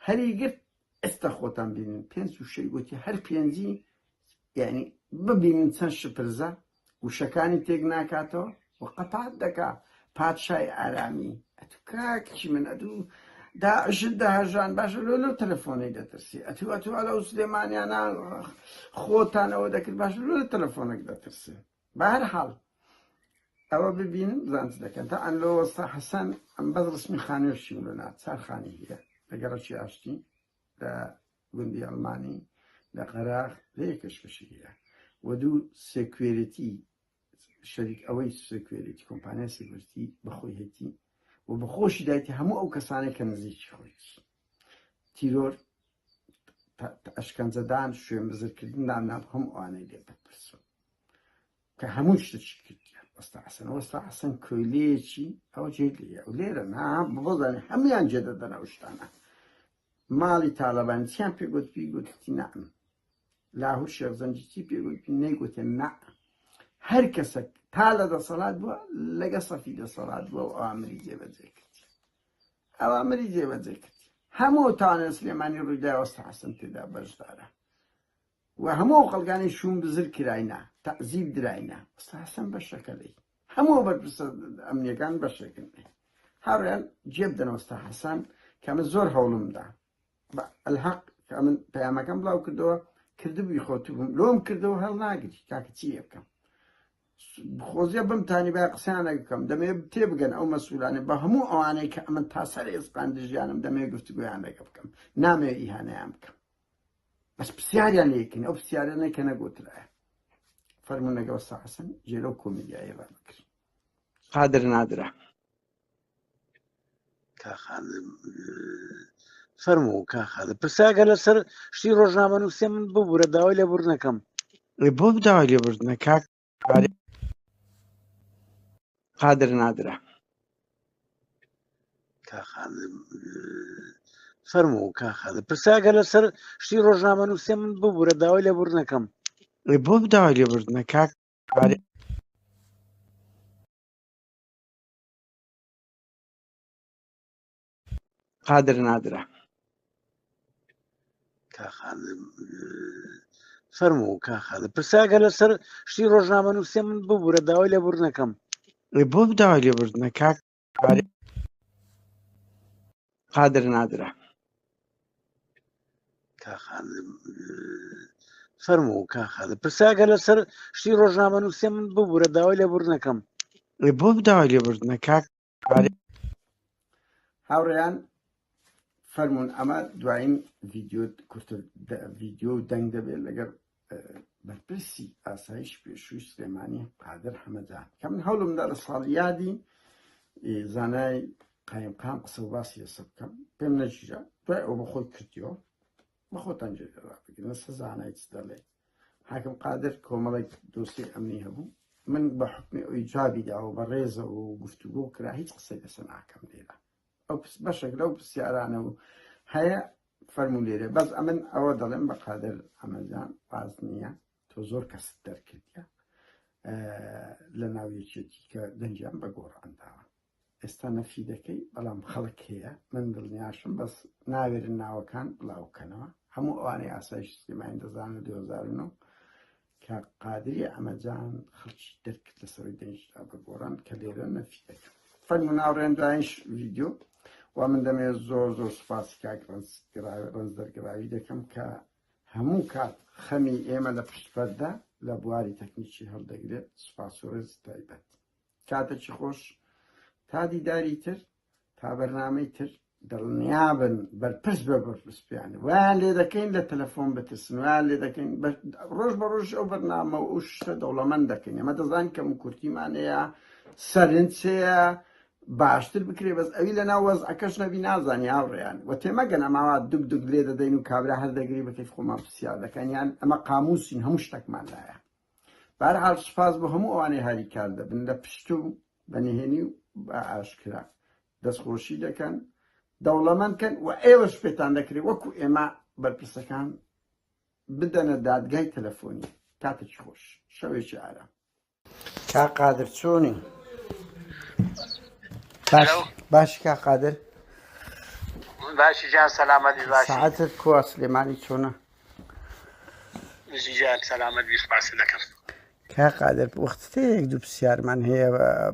هەری گرت ئێستا خۆتان بینن پێنج وشەی گوتی هەر پێنجی یعنی ببینن چەند شپرزە وشەکانی تێک ناکاتەوە و قەتات دەکا پادشای ئارامی ئەتو کاکچی من ئەتو داعشت دەهەژان باشە لۆ لەو تەلەفۆنەی دەترسی ئەتو ئەتو ئەلەو سلێمانیانە خۆتانەوە دەکرد باشە لۆ لە تەلەفۆنێک دەترسێ بەهەرحاڵ ئەوە ببینن بزان چ دەکەن تا ئەن لۆ وەستا حەسەن ئەم بەس ڕسمی خانوێشیم لۆ نا چار خانی هەیە لە گەڕەکی ئاشتی لە گوندی ئەڵمانی لە قەراغ لە یەکەشکەشی هەیە و دوو سێکوێرێتی شەریک ئەوەی سێکوێرێتی کۆمپانیای سێکوێرتی بەخۆی هەیتی و بەخۆشی دایتی هەموو ئەو کەسانێک کە نزیکی خۆیتی تیرۆر ئەشکەنجەدان شوێن بزرکردن نام هەموو ئەوانەی لێ بەرپرسن کە هەموو شتێکی کردیە وەستا حەسەن وەستا حەسەن کۆیلەیەکی ئەوە جێ لێیە و لێرە نا بۆزانانی هەمویان جێ دەدەن ئەو شتانە ماڵی تاالبان چیان پێ گوت پێی گوتی نەعم لاهور شێخ زەنجی چی پێ گوت نەیگوتێ نە هەر کەسێک تا لە دەسەڵات بووە لەگە سەفی دەسەڵات بووە و ئەوامری جێبەجێ کرد ئەوامری جێبەجێ کرد هەموو تاوانە سلێمانی ڕوویدا وەستا حەسەن تێدا بەشدارە و هەموو ئەو خەڵکانەی شوون بزر کراینە، تەعزیب دراینە، وەستا حەسەن بەشەکە لێی. هەموو ئەو بەرپرسە ئەمنیەکان بەشێکن لێی. هاوڕێیان جێ بدەنە وەستا حەسەن کە من زۆر هەوڵم دا. بە ئەلهەق کە من پەیامەکەم بڵاو کردەوە، کردبووی خۆ تو بووم. لۆم کردەوە هەڵناگری کاکە چی لێ بکەم. خۆزیە بمتانی با قسەیانێک بکەم دەمەوێت تێبگەن ئەو مەسئولانە بە هەموو ئەوانەی کە ئەمن تا سەر ئێسقان دژیانم دەمەوێت گفتوگۆیان لەگە بکەم نامەوێت ئیهانەیان بکەم بەس پرسیاریان لێکن ئەو پرسیارانە کە نەگوترایە فەرمونون لەگەڵ ساحسن جێرە و کۆمیدیایی ڕابکرد قادر نادرە فەرموو کا خالد پرسیاگە لەسەر شتی ڕۆژنامە نووسێ من ببوورە داوای لێبوردنەکەم بۆ داوای لێبوردنە کاک قادر نادرە فەرموو کا خالد پرسیاگە لەسەر شتی ڕۆژنامە نووسێ من ببوورە داوای لێبوردنەکەم بۆ داوای لێبوردنە کاک قادر نادرە. فەرموو کا خالد پرسیاگە لەسەر شتی ڕۆژنامە نووسێ من ببوورە داوای لێبوردنەکەم بۆ داوای لێبوردنە کاک قادر نادرە. فەرموو کا خالد پرسیاگە لەسەر شتی ڕۆژنامە نووسێ من ببوورە داوای لێبوردنەکەم بۆ داوای لێبوردنە کاک هاوڕێیان فەرمونون ئەمە دوایین ڤیددیو کورتە ڤیددیو و دەنگ دەبێت لەگەڵ بەرپرسی ئاسایش پێشووی سلێمانی قادر حەمەجان کە من هەوڵمدا لە ساڵیادی زانای قایمقام قسە و باسی لەسەر بکەم پێم نەگیرا دوای ئەو بەخۆی کردیەوە بەخۆتان جێ ڕابگرن لەسەر زانای چ دەڵێ حاکم قادر کۆمەڵێک دۆسیەی ئەمنی هەبوو من بە حکمی ئەوی جوابی داوە بە ڕێزەوە و گفتوگۆ کرا هیچ قسەی لەسەر ناکەم لێرە ئەو بەشێک لەو پرسیارانە و هەیە فەرموو لێرە بەس ئەمن ئەوە دەڵێم بە قادر ئەمەجان ڕاست نییە تۆ زۆر کەست دەرکردە لە ناو یەکێتی کە دەنگیان بە گۆڕان داوە ئێستا نەفی دەکەی بەڵام خەڵک هەیە من دڵنیاشم بەس ناوێرن ناوەکان بڵاوکەنەوە هەموو ئەوانەی ئاسایش سلێمانی دەزانن 2009 کە قادری ئەمەجان خەڵکی دەرکرد لەسەرەوەی دەنگیدا بە گۆڕان کە لێرە نەفی دەکەن فەرموو ناوڕێن دوایش ڤیدیۆ و من دەمەوێت زۆر زۆر سوپاسی کاک ڕەنجدەرگراوی دەکەم کە هەموو کات خەمی ئێمە لە پشت پەردە لە بواری تەکنیکی هەڵدەگرێت سوپاس و ڕێز تایبەت کاتێکی خۆش تا دیداری تر تا بەرنامەی تر دڵنیابن بەرپرس بە بەرپرس پێیان وایان لێ دەکەین لە تەلەفۆن بترسن وایان لێ دەکەین ڕۆژ بە ڕۆژ ئەو بەرنامە و ئەو شتە دەوڵەمەند دەکەین ئەمە دەزانین کەم و کورتیمان هەیە سەرنج هەیە باشتر بکرێ بەس ئەوی لە ناو وەزعەکەش نەبی نازانی هاوڕێیان و تێمەگەن ئەماوا دوگ دوگ لێ دەدەین و کابرا هەر دەگری بە کەیف خۆمان پرسیار دەکەن یان ئەمە قاموسین هەموو شتێکمان لایە بەهەرحاڵ سوپاس بۆ هەموو ئەوانەی هاریکار دەبن لە پشت و بە نهێنی و بە ئاشکرا دەستخۆشی دەکەن دەوڵەمەند کەن و ئێوەش پێتان دەکرێت وەکو ئێمە بەرپرسەکان بدەنە دادگای تەلەفۆنی کاتێکی خۆش شەوێکی ئارام. کاک قادر چۆنی؟ باش باشی کاک قادر باشی جان سەلامەتی باشی ساعتت کوا سلێمانی چۆنە؟ بژی گیان سەلامەت بی سوپاست دەکەم. کاک قادر وەختت هەیە یەک دوو پرسیارمان هەیە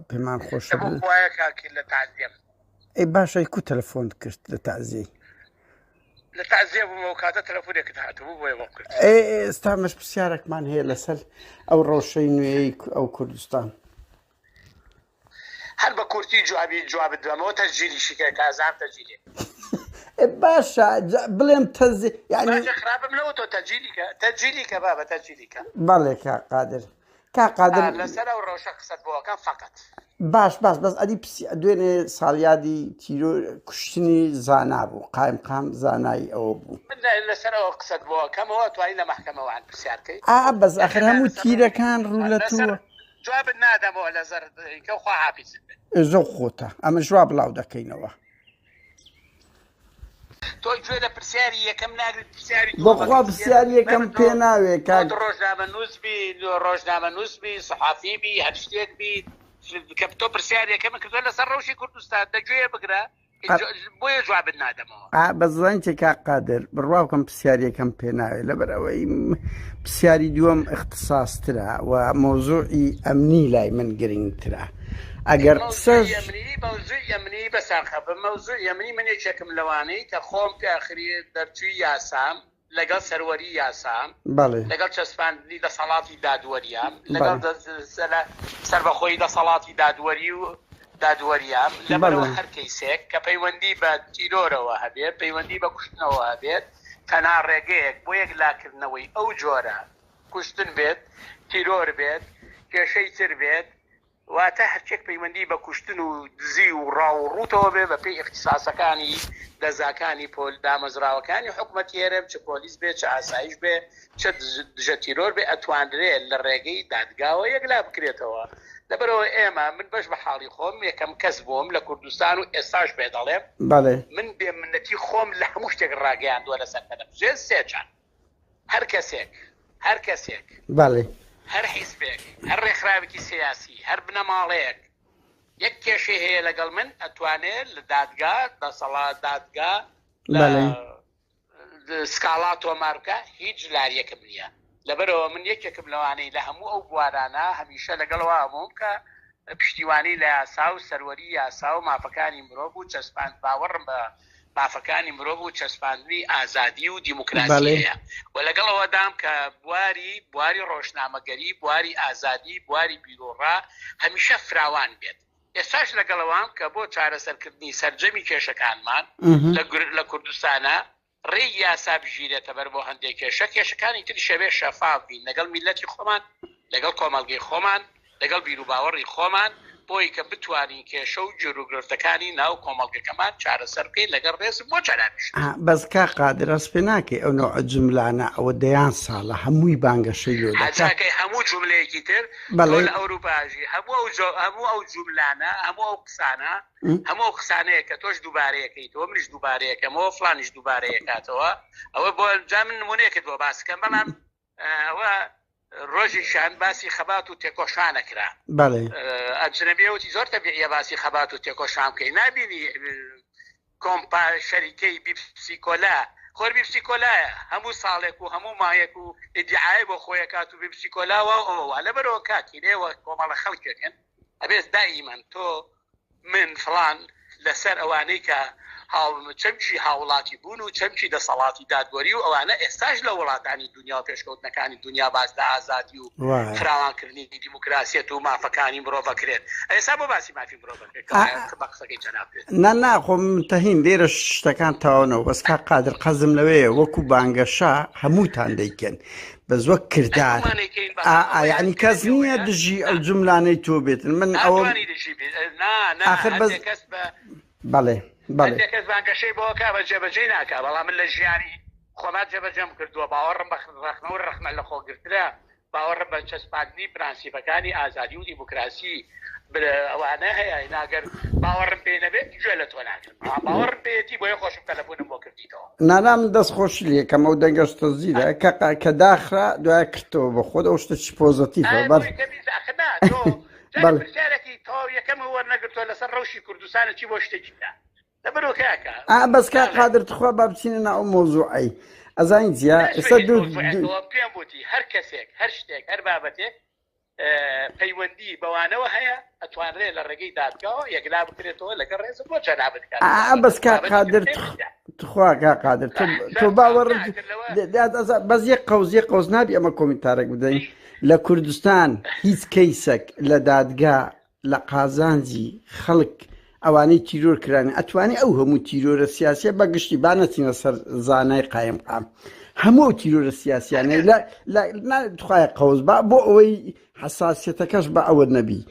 پێمان خۆشە بۆ خوایە کاک لە تەعزیەم. ئەی باشە ئەی کو تەلەفۆنت کرد لە تەعزیەی؟ لە تەعزیە بووم ئەو کاتە تەلەفۆنێکت هاتبوو بۆیە بۆم کرد. ئێ ئێستا مەش پرسیارێکمان هەیە لەسەر ئەو ڕەوشەی نوێی ئەو کوردستان. هەر بە کورتی جوابی جوابت دەمەوە تەسجیلیشی کە کە ئەزانم تەسجیلێ. ئێ باشە جا بڵێم تەز یعنی باشە خراپم نەوە تۆ تەسجیلی کە تەسجیلی کە بابە تەسجیلی کە. بەڵێ کاک قادر کاک قادر ئا لەسەر ئەو ڕەوشە قسەت بۆ ئەکەم فەقەت. باش باش بەس ئەدی پرسی دوێنێ ساڵیادی تیرۆر کوشتنی زانا بوو قایمقام زانای ئەوە بوو. من لەسەر ئەوە قسەت بۆ ئەکەمەوە ئەتوانی لە مەحکەمەوە هەر پرسیار کەی. ئا بەس ئەخر هەموو تیرەکان ڕوو لە لەسەر تۆ. جوابت نادەمەوە لەسەر کە خوا حافیزت بێت. ئێ زۆر خۆتە ئەمەش وا بڵاو دەکەینەوە. تۆ گوێ لە پرسیاری یەکەم ناگریت پرسیاری بەخوا دووەمەکەی پرسیاری یەکەم پێ ناوێ کاک. تۆ ڕۆژنامەنووس بی ڕۆژنامەنووس بی سەحافی بی هەر شتێک بی کە تۆ پرسیاری یەکەمت کردووە لەسەر ڕەوشی کوردستان دە گوێ بگرە بۆیە جوابت نادەمەوە. ئا بەس زانی چی کاک قادر بڕوا بکەم پرسیاری یەکەم پێ ناوێ لەبەر ئەوەی پرسیاری دووەم اختصاصترە و مەوزوعی ئەمنی لای من گرنگترە ئەگەر قسەش مەوزوعی ئەمنی مەوزوعی ئەمنی بەساخە بە مەوزوعی ئەمنی من یەکێکم لەوانەی کە خۆم پێ ئاخری دەرچووی یاسام لەگەڵ سەروەری یاسام، بەڵێ. لەگەڵ چەسپاندنی دەسەڵاتی دادوەریام، لەگەڵ بەڵێ. سەربەخۆیی دەسەڵاتی دادوەری و دادوەریام، لەبەرئەوە بەڵێ. هەر کەیسێک کە پەیوەندی بە تیرۆرەوە هەبێت، پەیوەندی بە کوشتنەوە هەبێت، تەنها ڕێگەیەک بۆ یەکلاکردنەوەی ئەو جۆرە کوشتن بێت، تیرۆر بێت، کێشەی تر بێت، واتە هەرچیەک پەیوەندی بە کوشتن و دزی و ڕاو و ڕووتەوە بێ بە پێی ئیختیساسەکانی دەزگاکانی پۆل دامەزراوەکانی حکومەتی هەرێم چ پۆلیس بێ چ ئاسایش بێ چ دژە تیرۆر بێ ئەتوانرێ لە ڕێگەی دادگاوە یەکلا بکرێتەوە لەبەرئەوە ئێمە من بەش بە حاڵی خۆم یەکەم کەس بووم لە کوردستان و ئێستاش پێ دەڵێم بەڵێ. من بێ منەتی خۆم لە هەموو شتێک ڕاگەیاندووە لەسەر تەلەفزیۆن سێ جار. هەر کەسێک، هەر کەسێک، بەڵێ. هەر حیزبێک، هەر ڕێکخراوێکی سیاسی، هەر بنەماڵەیەک یەک کێشەی هەیە لەگەڵ من ئەتوانێ لە دادگا دەسەڵات دادگا لە بەڵێ. سکاڵا تۆمار بکا هیچ لاریەکم نییە لەبەرئەوە من یەکێکم لەوانەی لە هەموو ئەو بوارانە هەمیشە لەگەڵ وا بووم کە پشتیوانی لە یاسا و سەروەری یاسا و مافەکانی مرۆڤ و چەسپاند باوەڕم بە مافەکانی مرۆڤ و چەسپاندنی ئازادی و دیموکراسی هەیە و لەگەڵ ئەوەدام کە بواری بواری ڕۆژنامەگەری، بواری ئازادی، بواری بیروڕا هەمیشە فراوان بێت. ئێستاش لەگەڵ ئەوام کە بۆ چارەسەرکردنی سەرجەمی کێشەکانمان لە کوردستانا ڕێی یاسا بگیرێتە بەر بۆ هەندێک کێشە، کێشەکانی تریش ئەبێ شەفاف بین لەگەڵ میللەتی خۆمان، لەگەڵ کۆمەڵگەی خۆمان، لەگەڵ بیروباوەڕی خۆمان بۆی کە بتوانین کێشە و گیروگرفتەکانی ناو کۆمەڵگەکەمان چارەسەر بکەین لەگەڵ ڕێزم بۆ جەنابیشت. بەس کاک قادر هەست پێ ناکەی ئەو نەوعە جوملانە ئەوە دەیان ساڵە هەمووی بانگەشەی لۆ دەکا. حەزاکەی هەموو جوملەیەکی تر تۆ لە ئەوروپا ئەژی هەموو ئەو هەموو ئەو جوملانە هەموو ئەو قسانە هەموو ئەو قسانەیە کە تۆش دووبارەیەکەیتەوە منیش دووبارەیەکەمەوە فڵانیش دووبارەیەکاتەوە ئەوە بۆ جا من نمونەیەکت بۆ باس کەم بەڵام ئەوە ڕۆژێکیان باسی خەبات و تێکۆشانە کرا. بەڵێ. ئەجنەبیە وتی زۆر تەبیعیە باسی خەبات و تێکۆشان بکەی نابینی کۆمپا شەریکەی بیپسی کۆلا خۆر بیپسی کۆلایە هەموو ساڵێک و هەموو مانگێک و ئیدیعای بۆ خۆی ئەکات و بیپسی کۆلا وا و ئەوە وا لەبەرەوە کاکی ئێوە کۆمەڵە خەڵکێکن ئەبێت دائیمەن تۆ من فڵان لەسەر ئەوانەی کە چەمکی هاوڵاتی بوون و چەمکی دەسەڵاتی دادوەری و ئەوانە ئێستاش لە وڵاتانی دونیا و پێشکەوتنەکانی دونیا باس لە ئازادی و فراوانکردنی دیموکراسیەت و مافەکانی مرۆڤ ئەکرێت ئێستا بۆ باسی مافی مرۆڤ ئەکرێت کە بە قسەکەی جەناب بێت. نا نا خۆ منتەهین لێرە شتەکان تەواو نەبوو بەس کاک قادر قەزم لەوەیە وەکو بانگەشە هەمووتان دەیکەن بەس وەک کردار ئا یعنی کەس نییە دژی ئەو جملانەی تۆ بێتن من ئەوە ئاخر بەس بەڵێ بەڵێ کەس بانگەشەی بۆ کا بە جێبەجێی ناکا بەڵام من لە ژیانی خۆما جێبەجێم کردووە باوەڕم بە ڕەخنە و ڕەخنە لە خۆگرتنە باوەڕم بە چەسپاندنی پرەنسیپەکانی ئازادی و دیموکراسی ئەوانە هەیە ئەگەر باوەڕم پێی نەبێت گوێ لە تۆ ناگرم بەڵام باوەڕم پێیەتی بۆیە خۆشم تەلەفۆنم بۆ کردیتەوە. نانا من دەست خۆشی لێکەم ئەو دەنگەش تەزیرە کە کە داخرا دوای کردەوە بە خۆت ئەو شتە چی پۆزەتیفە بەر بەڵێ. پرسیارێکی تەواو یەکەم وەرنەگرتووە لەسەر ڕەوشی کوردستان چی بۆ شتێکی ترە لەبەرەوە کاکە ئا بەس کاک قادر تخوا با بچینە ناو ئەو مەوزوعەی. ئەزانی جیا ئێستا دوو پێم وتی هەر کەسێک هەر شتێک هەر بابەتێک پەیوەندی بەوانەوە هەیە ئەتوانرێ لە ڕێگەی دادگاوە یەکلا بکرێتەوە لەگەڵ ڕێزم بۆ جەنابت بەس کاک قادر تخوا کاک قادر تۆ باوەڕ بەس یەک قەوز یەک قەوز نابی ئەمە کۆمیتارێک بدەین لە کوردستان هیچ کەیسەک لە دادگا لە قازانجی خەڵک ئەوانەی تیرۆر کرانە ئەتوانی ئەو هەموو تیرۆرە سیاسیە بە گشتی با نەچینە سەر زانای قایمقام هەموو ئەو تیرۆرە سیاسیانەی لە لە تخوایە قەوز با بۆ ئەوەی حساسیەتەکەش بە ئەوە نەبی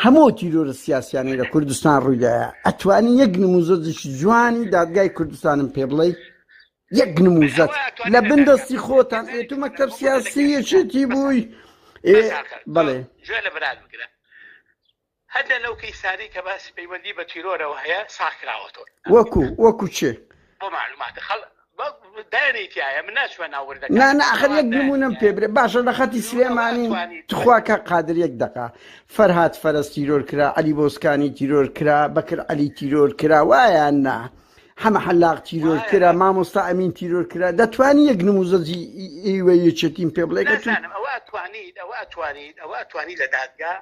هەموو تیرۆرە سیاسیانەی لە کوردستان ڕوویدایە ئەتوانی یەک نموزەجێکی جوانی دادگای کوردستانم پێ بڵێ یەک نموزەج لە بن دەستی خۆتان ئێ تو مەکتەب سیاسی یەکێتی بووی بەڵێ گوێ لە برات بگرە هەندێک لەو کەیسانەی کە باسی پەیوەندی بە تیرۆرەوە هەیە ساغ کراوەتەوە. وەکو وەکو چێ؟ بۆ مەعلومات خەڵ دایەنەی تیایە من ناچمە ناو وردەکاری نا نا ئەخر بەڵام یەک دایەنەی نمونەم تیایە. پێ برێ باشە لە خەتی ئەوە سلێمانی ئەتوانیت تخوا کاک قادر یەک دەقە فەرهاد فەرەز تیرۆر کرا عەلی بۆسکانی تیرۆر کرا بەکر عەلی تیرۆر کرا وایە یان نا حەمە حەلاق تیرۆر وایە کرا مامۆستا ئەمین تیرۆر کرا دەتوانی یەک نموزەجی ئیوە یەکێتیم پێ بڵێ کە تو نازانم ئەوە ئەتوانیت ئەوە ئەتوانیت ئەوە ئەتوانی لە دادگا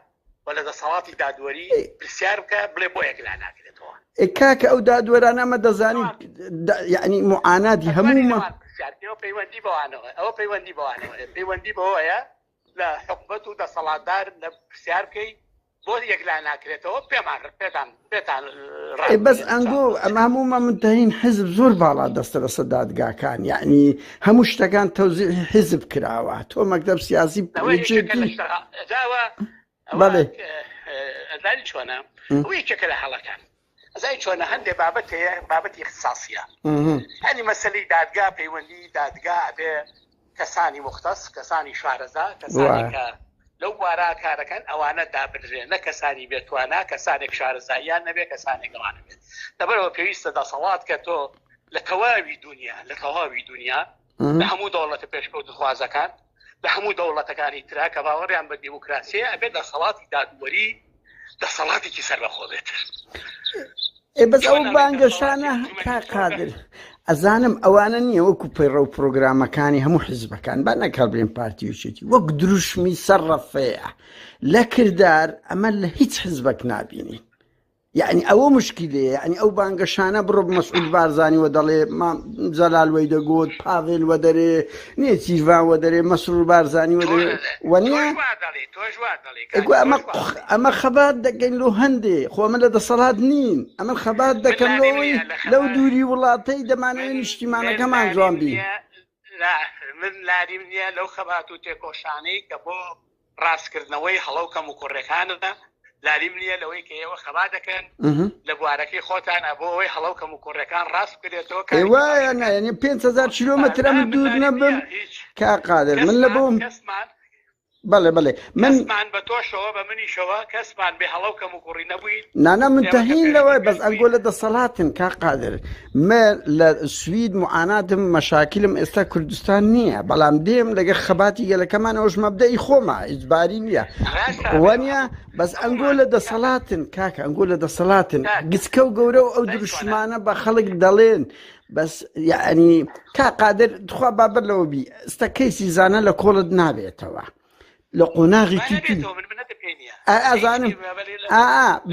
و لە دەسەڵاتی دادوەری پرسیار بکە بڵێ بۆ یەکلا ناکرێتەوە. ئێ کاکە ئەو دادوەرانە ئەمە دەزانین یعنی معاناتی هەموومە ئەوە پەیوەندی بەوانەوە ئەوە پەیوەندی بەوانەوە پەیوەندی بەوەیە لە حکومەت و دەسەڵاتدار لە پرسیار بکەی بۆ یەکلا ناکرێتەوە پێمان پێتان پێتان بەس ئەنگۆ ئەمە هەموومە منتەهین حزب زۆر باڵا دەستە لەسەر دادگاکان یعنی هەموو شتەکان تەوزیعی حزب کراوە تۆ مەکتەب سیاسی بەڵێ ئەزانی چۆنە ئەو یەکێکە لە هەڵەکان ئەزانی چۆنە هەندێک بابەت هەیە بابەتی اختصاصیە هەنی مەسەلی دادگا پەیوەندی دادگا ئەبێ کەسانی مختص کەسانی شارەزا کەسانی کە لەو بوارە کارەکەن ئەوانە دابنرێن نە کەسانی بێتوانا کەسانێک شارەزاییان نەبێ کەسانێک ئەوانە بێت لەبەرەوە پێویستە دەسەڵات کە تۆ لە تەواوی دنیا لە تەواوی دنیا لە هەموو دەوڵەتە پێشکەوتخوازەکان لە هەموو دەوڵەتەکانی ترا کە باوەڕیان بە دیموکراسیە ئەبێت دەسەڵاتی دادوەری دەسەڵاتێکی سەربەخۆ بێت. ئێ بەس ئەو بانگەشانە کاک قادر ئەزانم ئەوانە نییە وەکو پەیڕەو پرۆگرامەکانی هەموو حیزبەکان با نەک هەڵبرێن پارتی یەکێتی وەک دروشمی سەر ڕەفەیە لە کردار ئەمە لە هیچ حیزبەک نابینین یعنی ئەوە مشکلەیە یعنی ئەو بانگەشانە بڕۆ مەسعود بارزانی وە دەڵێ جەلال وەی دەگوت پاڤێل وە دەرێ نێچیرڤان وە دەرێ مەسرور بارزانی وە دەرێ وەنیە ئەمە ئەمە خەبات دەکەین لۆ هەندێ خۆ ئەمە لە دەسەڵات نین ئەمە خەبات دەکەم لەوەی لەو دووری وڵاتەی دەمانەوێت نیشتیمانەکەمان جوان بی من لاریم نییە لەو خەبات و تێکۆشانەی کە بۆ ڕاستکردنەوەی هەڵە و کەموکوڕیەکانە، لاریم نییە لەوەی کە ئێوە خەبات دەکەن لە بوارەکەی خۆتان بۆ ئەوەی هەڵە و کەموکوڕیەکان ڕاست بکرێتەوە ئێ وایە نا یعنی 5000 کیلۆمەتر ئەمن دوور نەبم کاک قادر من لە بۆم کەسمان بەڵێ بەڵێ من کەسمان بە تۆشەوە بە منیشەوە کەسمان بێ هەڵە و کەموکوڕی نەبووین نانا من تەهین لەوەی بەس ئەنگۆ لە دەسەڵاتن کا قادر مە لە سوید معاناتم مەشاکلم ئێستا کوردستان نییە بەڵام دێم لەگە خەباتی گەلەکەمان ئەوش مەبدەئی خۆمە ئیجباری نییە وانە بەس ئەنگۆ لە دەسەڵاتن کاکە ئەنگۆ لە دەسەڵاتن گچکە و گەورە و ئەو دروشمانە بە خەڵک دەڵێن بەس یعنی کا قادر تخوا بابەر لەوە بی ئێستا کەیسی زانە لە کۆڵت نابێتەوە لە قۆناغی تیتی ئازانم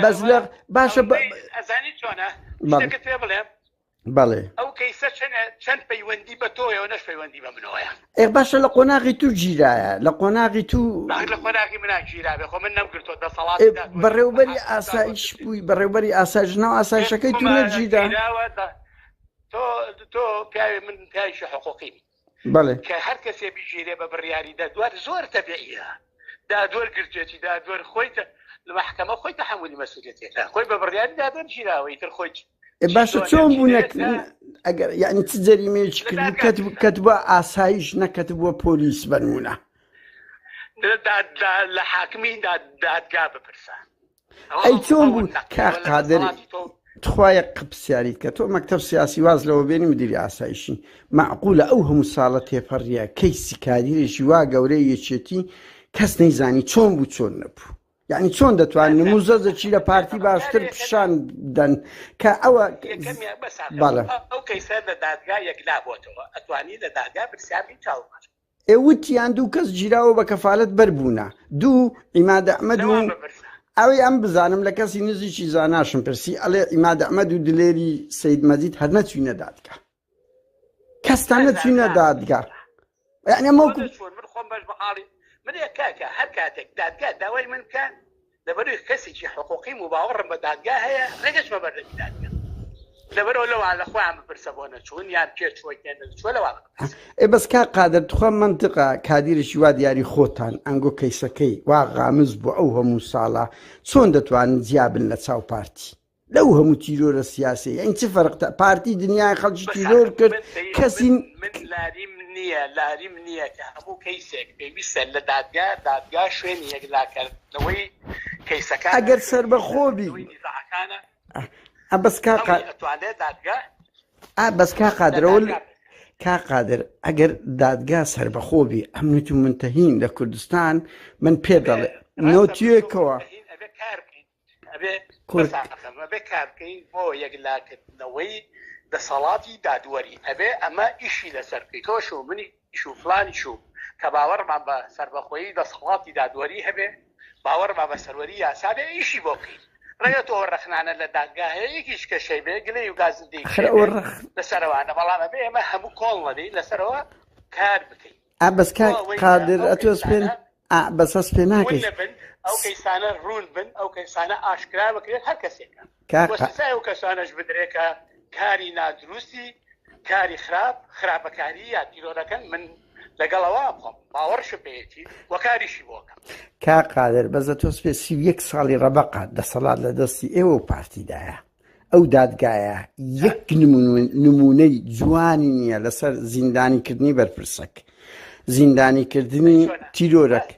بەس لە باشە ئەزانی چۆنە پێ بڵێم بەڵێ ئەو کەیسە چەند پەیوەندی بە تۆیەوە نەش پەیوەندی بە منەوەیە ئێ باشە لە قۆناغی تو گیرایە لە قۆناغی تو لە قۆناغی منا گیرابێ خۆ من نەمگرتۆ دەسەڵات بەڕێوبەری ئاسایش بووی بەڕێوبەری ئاسایش ناو ئاسایشەکەی تو نەگیرا تۆ تۆ پیاوی من پیاویشی حقوقیم بەڵێ. کە هەر کەسێ بگیرێ بە بڕیاری دادوەر زۆر تەبیعیە دادوەر گرتوێتی دادوەر خۆی لە مەحکەمە خۆی تەحەمولی مەسئولیەتەکە خۆی بە بڕیاری دادوەر گیراوە ئیتر خۆی باشە چۆن بوو ئەگەر یعنی چ جەریمەیەکی کرد کەت کەتبووە ئاسایش نەکەتبووە پۆلیس بەنمونە لە حاکمی دادگا بپرسە ئەی چۆن بوو کاک قادر تخوا یەک پرسیاریت کە تۆ مەکتەب سیاسی واز لەوە بێنی مدیری ئاسایشی مەعقولە ئەو هەموو ساڵە تێپەڕیە کەیسی کادیرێکی وا گەورەی یەکێتی کەس نەیزانی چۆن بوو چۆن نەبوو. یعنی چۆن دەتوان نموزەزەکی لە پارتی باشتر پیشان دەن کە ئەوە بەڵێ ئەو کەیسە لە دادگا یەکلا بۆتەوە ئەتوانی لە دادگا پرسیاری چاومان ئێ وتیان دوو کەس گیراوە بە کەفالەت بەربوونە دوو عیماد ئەحمەد و ئەوەی ئەم بزانم لە کەسی نزیکی زاناشم پرسی ئەڵێ عیماد ئەحمەد و دلێری سید مەجید هەر نەچوینە دادگا کەستان نەچوینە دادگا یعنی ئەمە من خۆم بەش بەحاڵی من کاکە هەر کاتێک دادگا داوای من بکە لەبەروی کەسێکی حقوقیم و باوەڕم بە دادگا هەیە ڕێگەچمە بەردەمی دادگا لەبەرەوە لەوان لە خۆیان بپرسە بۆ نەچوون یان کێ چووە کێ نەچووە لەوان بپرسە. ئێ بەس کاک قادر تخوا مەنتقە کادیرێکی وا دیاری خۆتان ئەنگۆ کەیسەکەی وا غامز بوو ئەو هەموو ساڵە چۆن دەتوانن جیا بن لە چاو پارتی لەو هەموو تیرۆرە سیاسیە یانی چ فەرق تا پارتی دنیای خەڵکی تیرۆر کرد کەسی من لاریم نییە لاریم نییە کە هەموو کەیسێک پێویستە لە دادگا دادگا شوێنی یەکلاکردنەوەی کەیسەکانە ئەگەر سەربەخۆ بی نیزاعەکانە ئە بەس کا قا ئەتوانێت دادگا ئا بەس کا قادرەوە کا قادر ئەگەر دادگا سەربەخۆ بی ئەمنت و منتەهین لە کوردستان من پێ دەڵێ نۆتیەکەوە ئەبێ کار بکەین ئەبێ کورد ئەبێ کار بکەین بۆ یەکلاکردنەوەی دەسەڵاتی دادوەری ئەبێ ئەمە ئیشی لەسەر بکەی تۆش و منیش و فلانیش و کە باوەڕمان بە سەربەخۆیی دەسەڵاتی دادوەری هەبێ باوەڕمان بە سەروەری یاسا بێ ئیشی بۆ بکەین ڕێگە تۆ ڕەخنانە لە دادگا هەیە یەکیش کەشەی بێ گلەی و گازندەی ئەخر ئەوە ڕەخ لەسەرەوانە بەڵام ئەبێ ئێمە هەموو کۆڵ نەدەین لەسەرەوە کار بکەین ئا بەس کاک قادر ئەتۆ سپێن ئا بەس هەست پێ ناکەی ئەو کەیسانە ڕوون بن ئەو کەیسانە ئاشکرا بکرێت هەر کەسێکە سزای ئەو کەسانەش بدرێت کە کاری نادروستی کاری خراپ خراپەکاری یا تیرۆرەکەن من لەگەڵەوە خۆم باوەڕشم پێیەتی و کاریشی بۆکەم کاک قادر بەس ئەتۆ سپێ 31 ساڵی ڕەبەقە دەسەڵات لە دەستی ئێوە و پارتیدایە ئەو دادگایە یەک نمونەی جوانی نییە لەسەر زیندانیکردنی بەرپرسەک زیندانیکردنی تیرۆرەک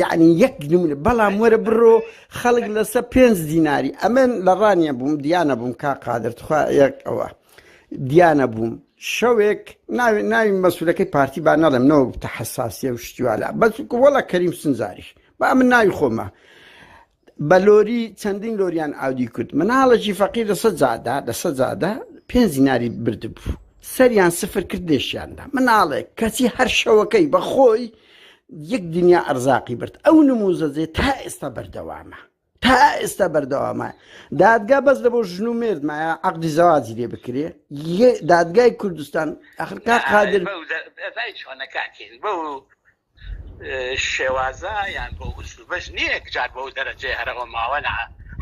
یعنی یەک نمونە بەڵام وەرە بڕۆ خەڵک لەسەر پێنج دیناری ئەمن لە ڕانیە بووم دیانە بووم کا قادر تخوا یەک ئەوە دیانە بووم شەوێک ناوی ناوی مەسولەکەی پارتی با نەڵێم نەوە تەحساسیە و شتیوالە بەس وەڵا کەریم سنجاریش با من ناوی خۆمە بە لۆری چەندین لۆریان ئاودی کرد مناڵێکی فەقیر لەسەر جادە لەسەر جادە پێنج دیناری بردبوو سەریان سفر کرد لێشیاندا مناڵێک کەچی هەر شەوەکەی بە خۆی یەک دنیا ئەرزاقی برد ئەو نموزەجێ تا ئێستا بەردەوامە تا ئێستا بەردەوامە دادگا بەس لە بۆ ژن و مێرد مایە عقدی زەواجی لێ بکرێ دادگای کوردستان ئەخر کا قادر بەو شێوازە یان بەو ئوسلوبەش نییە یەکجار بەو دەرەجەیە هەرەوە ماوە نا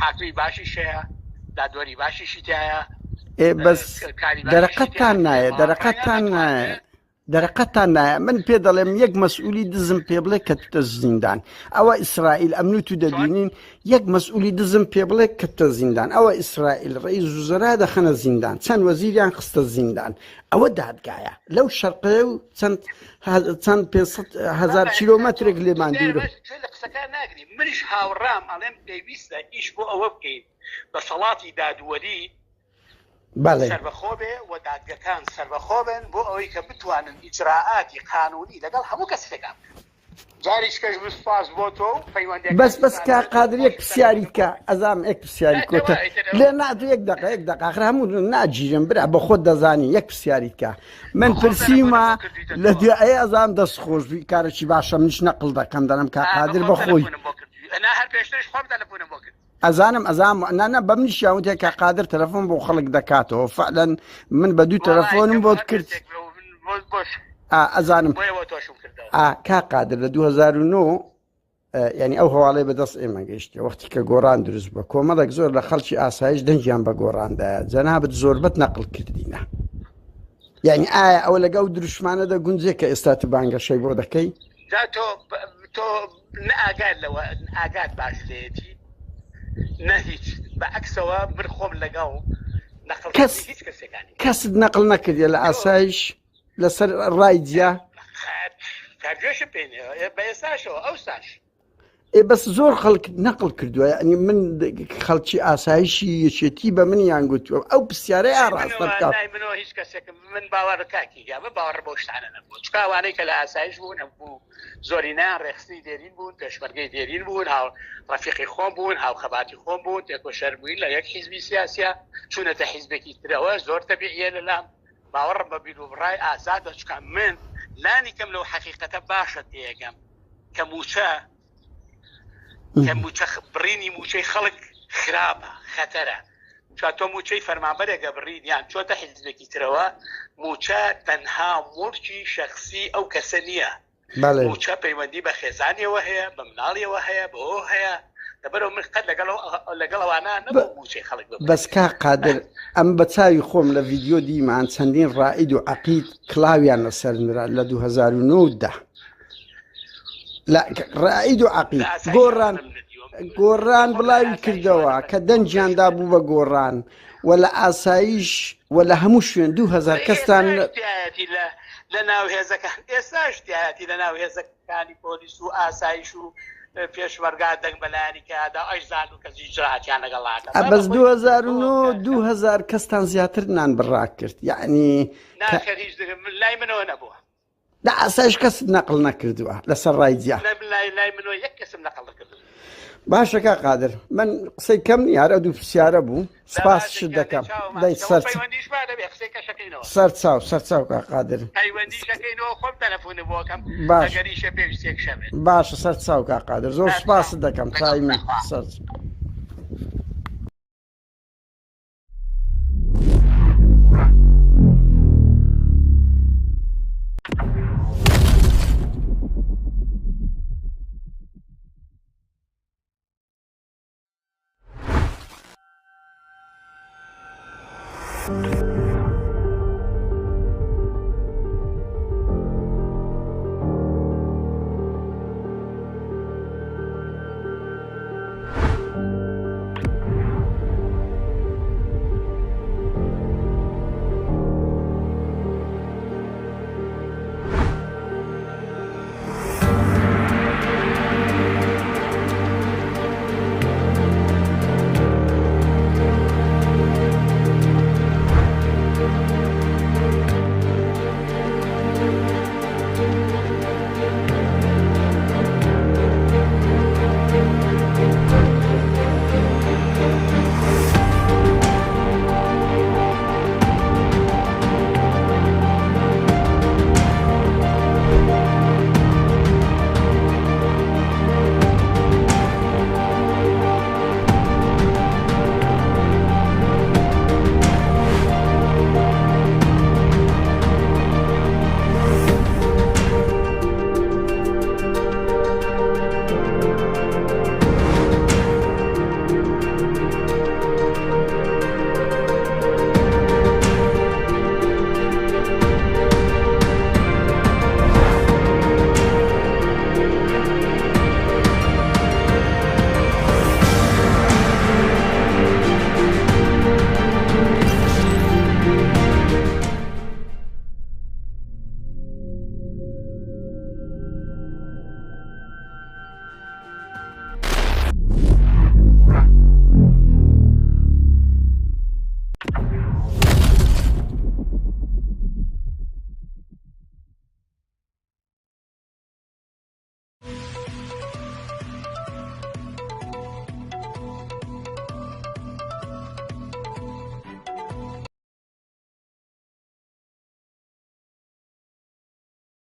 حاکمی باشیش هەیە دادوەری باشیشی تایە ئێ بەس دەرەقەتان نایە دەرەقەتان نایە دەرەقەتان نایە من پێ دەڵێم یەک مەسئولی دزم پێ بڵێ کە توتە زیندان ئەوە ئیسرائیل ئەمن و تو دەبینین یەک مەسئولی دزم پێ بڵێ کەتە زیندان ئەوە ئیسرائیل ڕئیس وزەرا دەخەنە زیندان چەند وەزیریان خستە زیندان ئەوە دادگایە لەو شەرقەیە و چەند چەند 500 هزار کیلۆمەترێک لێمان دوورە لە قسەکان ناگری منیش هاوڕام ئەڵێم پێویستە ئیش بۆ ئەوە بکەین دەسەڵاتی دادوەری بەڵێ. سەربەخۆ بێ و دادگەکان سەربەخۆ بن بۆ ئەوەی کە بتوانن ئیجرائاتی قانوونی لەگەڵ هەموو کەسێکا بکەن. جاریش کەش بوو سوپاس بۆ تۆ و پەیوەندیەکانی بەس بەس کاک قادر یەک پرسیاری بکە ئەزام یەک پرسیاری کۆتە لێ نا تو یەک دقە یەک دقە ئاخر هەموو ناگیرم برا بە خۆت دەزانی یەک پرسیاری بکە من پرسیمە لە دوێ ئەزام دەست خۆش بی کارێکی باشە منیش نەقل دەکەم دەڵێم کاک قادر بە خۆی هەر پێشترش خۆم تەلەفۆنم بۆ کرد ئەزانم ئەزانم نا نا بە منیشیان وتێ کە قادر تەلەفۆن بۆ خەڵک دەکاتەوە فعلەن من بە دوو تەلەفۆنم بۆت کرد ئەزانم کا قادر لە 2009 ینی ئەو هەواڵی بەدەست ئێمە گەیشتێ وەختی کە گۆڕان دروست بە کۆمەڵێک زۆر لە خەڵکی ئاسایش دەنگیان بە گۆڕاندایە جەنابەت زۆربەت نەقل کردینە یعنی ئایا ئەوە لەگەڵ دروشمانە دەگونجێ کە ئێستا تو بانگەشەی بۆ دەکەی تۆ تۆ نە ئاگات لەوە ئاگات باش لێیەتی نە هیچ بە عەکسەوە من خۆم لەگەڵ نەقڵ کەس هیچ کەسێکانی کەست نەقل نەکردیە لە ئاسایش لەسەر ڕای جیا کارگوێشم پێ نییە بە ئێستاشەوە ئەوساش. ئێ بەس زۆر خەڵک نەقل کردووە یعنی من خەڵکی ئاسایشی یەکێتی بە منیان گوتووە ئەو پرسیارەی ئاڕاستە بکە. لای منەوە هیچ کەسێکم من باوەڕ کاکی گیان من باوەڕ بەو شتانە نەبوو چونکە ئەوانەی کە لە ئاسایش بوون هەموو زۆرینەیان ڕێکخستنی دێرین بوون پێشمەرگەی دێرین بوون هاو ڕەفیقی خۆم بوون هاوخەباتی خۆم بوون تێکۆشەر بووین لە یەک حیزبی سیاسیە چوونەتە حیزبێکی ترەوە زۆر تەبیعیە لەلام باوەڕم بە بیروبڕای ئازادە چونکە من لانی کەم لەو حەقیقەتە باشە تێگەم کە موچە کە موچە بڕینی موچەی خەڵک خراپە خەتەرە چا تۆ موچەی فەرمانبەرێکە بڕین یان چۆتە حیزبێکی ترەوە موچە تەنها موڵکی شەخسی ئەو کەسە نییە موچە پەیوەندی بە خێزانیەوە هەیە بە مناڵیەوە هەیە بۆ هەیە لەبەرەوە من قەت لەگەڵ لەگەڵ ئەوانە نەبوو موچەی خەڵک ببڕن. بەس کاک قادر ئەم بە چاوی خۆم لە ڤیدیۆ دیمان چەندین ڕائید و عەقید کڵاویان لەسەر نرا لە 2009 دا لە ڕائید و عەقید گۆڕان گۆڕان بڵاوی کردەوە کە دەنگیان دابوو بە گۆڕان و لە ئاسایش و لە هەموو شوێن 2000 کەستان لە ناو هێزەکان ئێستاش تایەتی لە ناو هێزەکانی پۆلیس و ئاسایش و پێشمەرگا دەنگ بەلایانی کەدا ئەشزان و کەسی جراتیان لەگەڵ بەس 2009 2000 کەستان زیاتر نان بڕا کرد یعنی ناخێر هیچ لای منەوە نەبووە لە ئاسایش کەست نەقل نەکردووە لەسەر ڕای جیا لای منەوە یەک کەسم نەقل نەکردووە. باشە کاک قادر من قسەی کەم نییە هەر ئەو دوو پرسیارە بوو سپاس شت دەکەم دەی سەر سەر چاو سەر چاو کاک قادر باش باشە سەر چاو کاک قادر زۆر سپاست دەکەم چاوی من سەر.